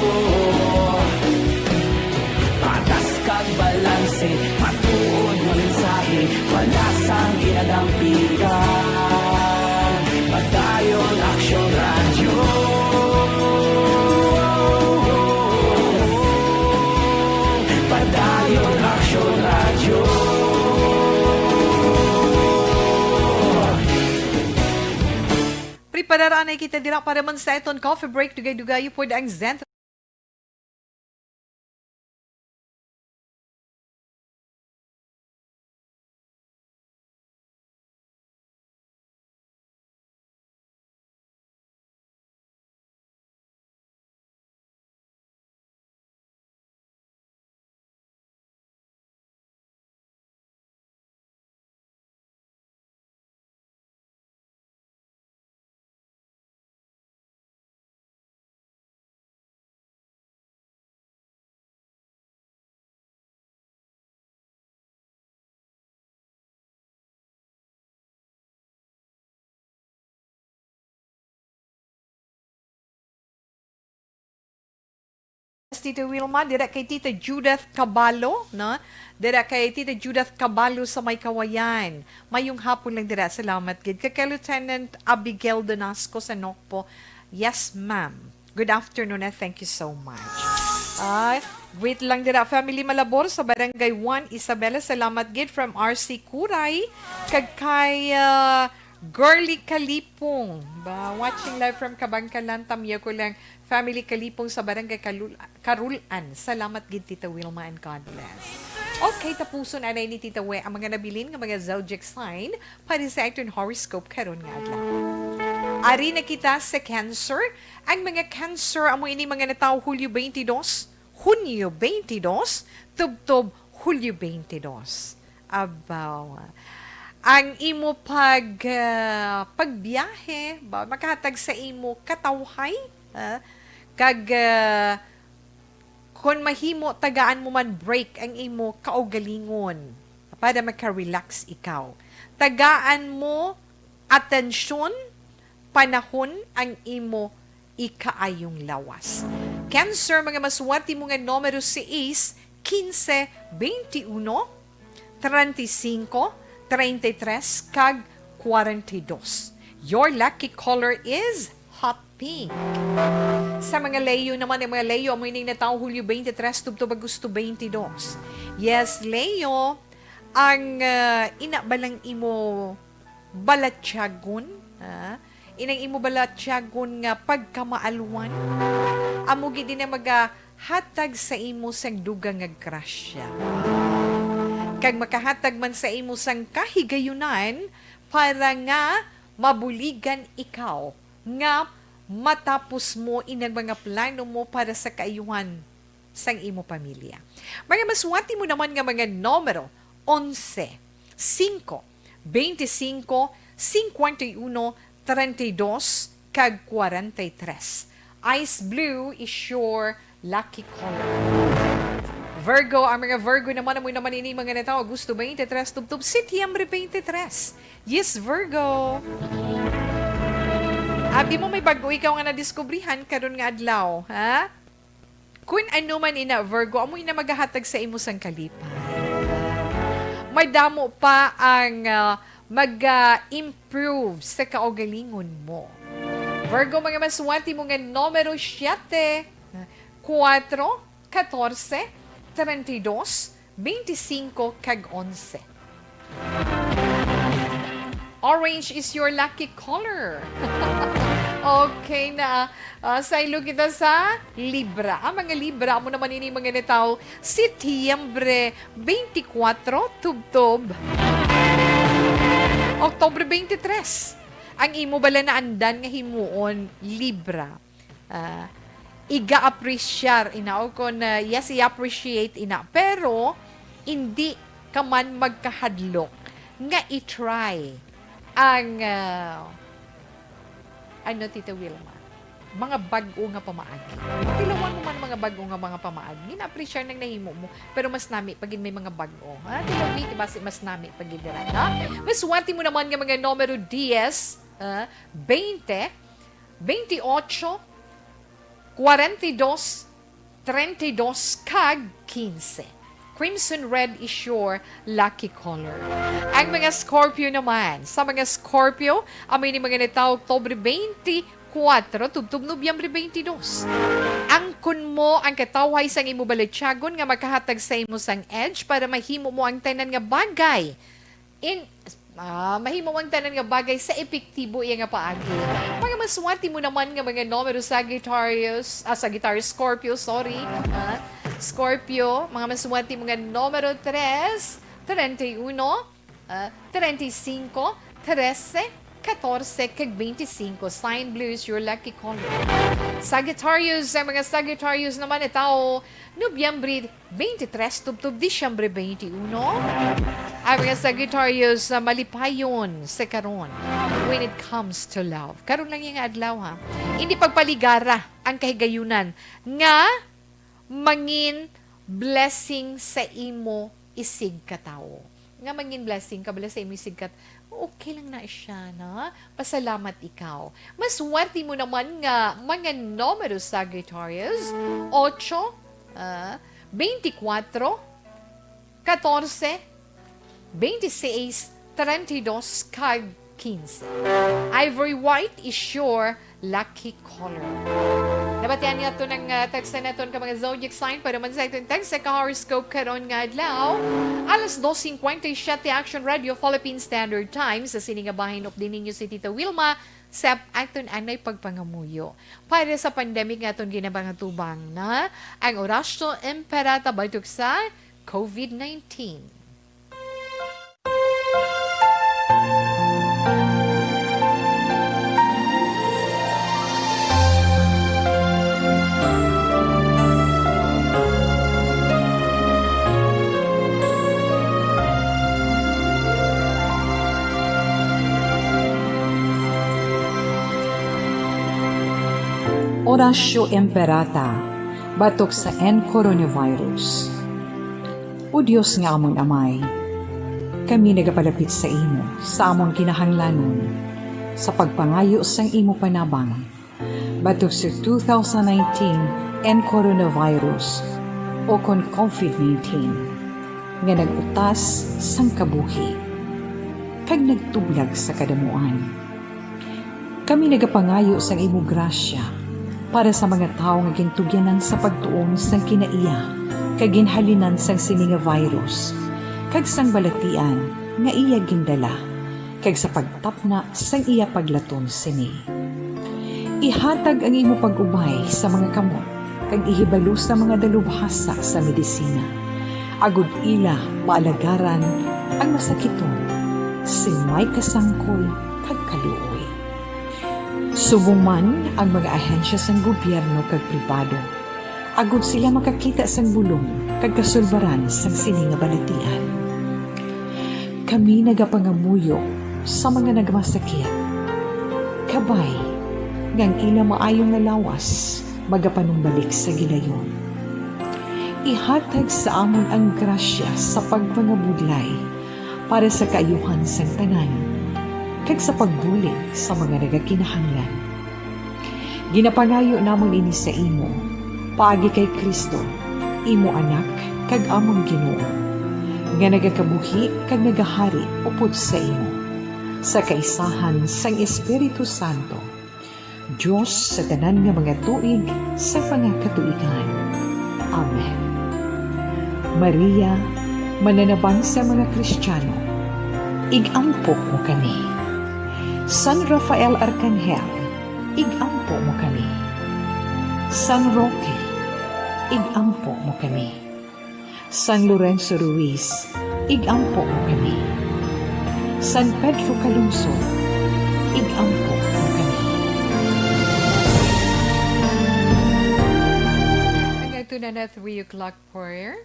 Patas kag balanse, matuod nga mensahe, wala sang ginadampigan. Padayon Aksyon Radyo. Padayon Aksyon Radyo. Preparar anay kita dira para man sa aton coffee break. Dugay-dugay pod ang Zen Tita Wilma, dira kay Tita Judith Caballo, no? Dira kay Tita Judith Caballo sa may Kawayan. Mayong hapon lang dira. Salamat gid. Kay, kay Lieutenant Abigail Donasco sa Nokpo. Yes, ma'am. Good afternoon and thank you so much. Ah, greet lang dira, family Malabor sa Barangay one, Isabela. Salamat gid from R C Kuray. Kag kay, ah, Girly Kalipong. Ba, watching live from Kabangkalan, Tamya ko lang. Family Kalipong sa Barangay Kalul-, Karulan. Salamat gid, Tita Wilma, and God bless. Okay, tapuson anay ni Tita We ang mga nabilin nga mga zodiac sign para sa aton horoscope karon nga adlaw. Ari na kita sa Cancer. Ang mga Cancer, amo ini mga natawo Hulyo twenty-two, Hunyo twenty-two, tubtob Hulyo twenty-two. Abaw. Ang imo pag, ah, pagbiyahe, ba, makahatag sa imo katawhay, ah, kag, ah, kon mahimo, tagaan mo man break ang imo kaugalingon para maka-relax ikaw. Tagaan mo atensyon, panahon ang imo ikaayong lawas. Cancer, mga maswerte mo nga numero sais, quince, veintiuno, treinta y cinco, treinta y tres, kag kwarenta y dos. Your lucky color is hot pink. Sa mga Leo naman, ang mga Leo, amo ining natawo Hulyo twenty-three, tubtob Agosto twenty-two. Yes, Leo, ang, ah, ina ba lang imo balatyagon, ha? Inang imo bala tiyagon nga pagkamaalwan, amo gid ina magahatag sa imo sang dugang nga grasya, kag makahatag man sa imo sang kahigayunan para nga mabuligan ikaw nga matapos mo inang mga plano mo para sa kaayuhan sang imo pamilya. Mga maswati mo naman nga mga numero, onse, singko, bente singko, singkwenta y uno, treinta y dos, kag kwarenta y tres. Ice blue is your lucky color. Virgo, ang mga Virgo naman, amo naman ini mga natawo, Agosto twenty-three, tubtob Setyembre twenty-three. Yes, Virgo. Abi mo may bago ikaw nga nadiskubrihan karon nga adlaw, ha? Kun ano man ina, Virgo, amo ina magahatag sa imo sang kalipay. Madamo pa ang, ah, mag-improve sa kaugalingon mo. Virgo, mga maswati mo nga numero siyete, kuwatro, katorse, treinta y dos, bente singko, kag onse. Orange is your lucky color. Okay na. Ah, saylo kita sa Libra. Ang mga Libra, amo naman ini mga natawo, Setyembre twenty-four, tubtob Oktubre twenty-three. Ang imo bala naandan nga himuon, Libra. Ah, iga-appreciar ina, o kon, ah, yes, i-appreciate ina, pero hindi ka man magkahadlok nga i-try ang, ah, ano, Tita Wilma, mga bag-o nga pamaagi. Tilawan mo man mga bag-o nga mga pamaagi. Gina-appreciar nang nahimo mo, pero mas nami pa gid may mga bag-o. Ha? Tilawi, di ba, si mas nami pa gid dira, no? Maswerte mo naman nga mga numero diyes, ah, twenty, twenty-eight, kwarenta y dos, treinta y dos, kag quince. Crimson red is your lucky color. Ang mga Scorpio naman, sa mga Scorpio, amo ini mga natawo Oktubre twenty-four, tubtob Nobyembre twenty-two. Angkon mo ang katawhay sang imo balatyagon nga makahatag sa imo sang edge para mahimo mo ang tanan nga bagay. In, ah, mahimo ang tanan nga bagay sa epektibo iya nga paagi. Mga maswerte mo naman nga mga numero, Sagittarius, ah, Sagittarius, Scorpio, sorry. Ah, Scorpio, mga maswerte mo nga numero tres, treinta y uno, ah, treinta y cinco, trece, catorce, kag veinticinco. Sign blue is your lucky color. Sagittarius, ang mga Sagittarius naman, itaw, Nobyembre twenty-three tubtob Disyembre twenty-one. Ang mga Sagittarius, ah, malipayon sa karon when it comes to love. Karon lang yung adlaw, ha. Hindi pagpaligara ang kahigayunan nga mangin blessing sa imo isig ka tawo. Nga mangin blessing ka bala sa imo isig ka, okay lang na siya, na. Pasalamat ikaw. Maswerte mo naman nga mga numero, Sagittarius, ocho, ah, twenty-four, catorce, twenty-six, treinta y dos, kag quince. Ivory white is your lucky color. Nabatian niya to ng, ah, text naton ka mga zodiac sign para man sa itong text sa ka-horoscope karon nga adlaw. Alas dos cincuenta y siete, Action Radio Philippine Standard Time. Sa sini nga bahin, update ninyo si Tita Wilma sa aton anay pagpangamuyo para sa pandemic nga aton ginabangatubang na ang Orasyo Imperata batok sa covid nineteen. Orasyo Imperata batok sa N coronavirus. O Dios nga amon Amay, kami nagapalapit sa imo sa amon kinahanglanon sa pagpangayo sang imo panabang batok sa two thousand nineteen N coronavirus, o kon covid nineteen, nga nag-utas sang kabuhi kag nagtublag sa kadamuan. Kami nagapangayo sang imo grasya para sa mga tawo nga gintugyanan sa pagtuon sang kinaiya kag ginhalinan sang sini nga virus kag sang balatian nga iya gindala, kag sa pagtapna sang iya paglaton sini. Ihatag ang imo pag-ubay sa mga kamot, kag ihibalo sa mga dalubhasa sa medisina, agod ila maalagaran ang masakiton sing may kasangkol kag kaluoy. Subong man ang mga ahensya sang gobyerno kag pribado, agod sila makakita sang bulong kag kasulbaran sang sini nga balatian. Kami nagapangamuyo sa mga nagmasakit, kabay nga ang ila maayong nga lawas magapanumbalik sa gilayon. Ihatag sa amon ang grasya sa pagpangabudlay para sa kaayuhan sang tanan, kag sa pagbulig sa mga nagakinahanglan. Ginapangayo namon ini sa imo, paagi kay Cristo, imo Anak kag amon Ginoo, nga nagakabuhi kag nagahari upod sa imo, sa kaisahan sang Espiritu Santo, Dios sa tanan nga mga tuig sa mga katuigan. Amen. Maria, mananabang sa mga Kristiyano, ig-ampo mo kami. San Rafael Arkanghel, ig-ampo mo kami. San Roque, ig-ampo mo kami. San Lorenzo Ruiz, ig-ampo mo kami. San Pedro Calungsod, ig-ampo mo kami. Ang ato na na three o'clock prayer.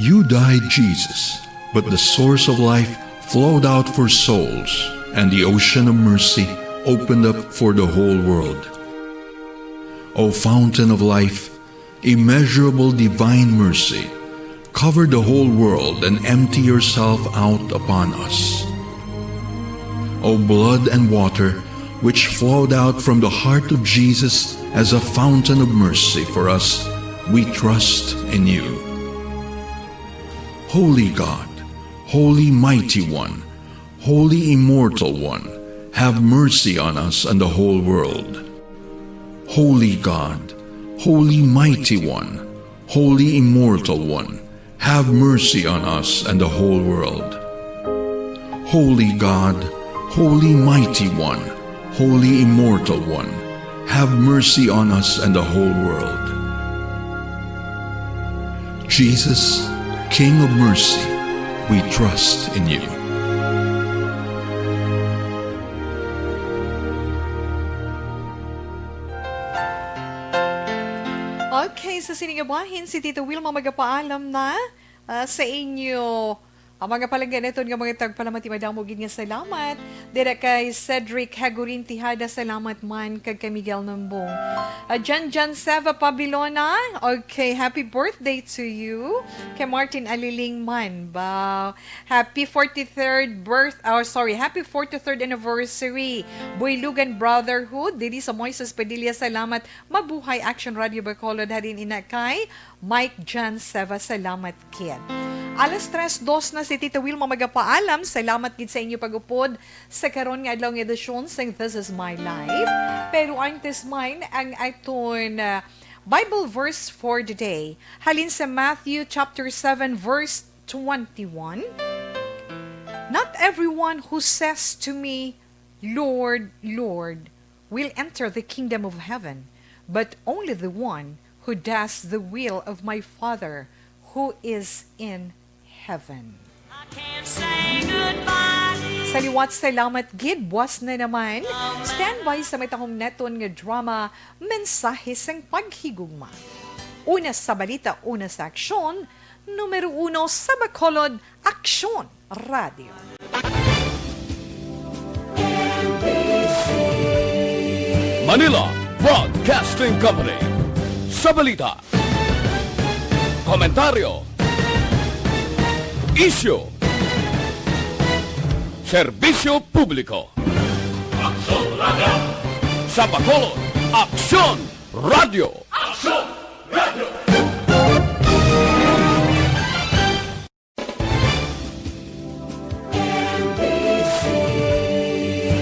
You died, Jesus, but the source of life flowed out for souls, and the ocean of mercy opened up for the whole world. O fountain of life, immeasurable divine mercy, cover the whole world and empty yourself out upon us. O blood and water, which flowed out from the heart of Jesus as a fountain of mercy for us, we trust in you. Holy God, Holy Mighty One, Holy Immortal One, have mercy on us and the whole world. Holy God, Holy Mighty One, Holy Immortal One, have mercy on us and the whole world. Holy God, Holy Mighty One, Holy Immortal One, have mercy on us and the whole world. Jesus, King of mercy, we trust in you. Okay, sa sini nga bahin, si Tita Wilma magapaalam na, ah, sa inyo. Ang mga palangga naton nga mga tagpalamati, madamo gid nga salamat. Dira kay Cedric Hagurin Tijada, salamat man, kag kay Miguel Nambong. Ah, Jan Jan Seva Pabilona, okay, happy birthday to you. Kay Martin Aliling man ba, happy forty-third birth, oh, sorry, happy forty-third anniversary. Boy Lugan Brotherhood, diri sa Moises Padilla, salamat. Mabuhay Action Radio Bacolod, halin ina kay Mike Jan Seva, salamat kid. Alas tres dos na, si Tita Wilma magapaalam. Salamat gid sa inyo pag-upod sa karon nga adlaw nga edisyon sang This Is My Life. Pero antes man ang aton, uh, Bible verse for the day, halin sa Matthew chapter seven, verse twenty-one. "Not everyone who says to me, 'Lord, Lord,' will enter the kingdom of heaven, but only the one who does the will of my Father who is in heaven." Sa liwat, salamat gid. Buas na naman. Standby sa matahom naton nga drama, Mensahe sang Paghigugma. Una sa balita, una sa aksyon, numero uno sa Bacolod, Aksyon Radio. Manila Broadcasting Company. Sa balita, komentaryo, isyu, serbisyo publiko. Aksyon Radio. Sa Bacolod, Aksyon Radio. Aksyon Radio.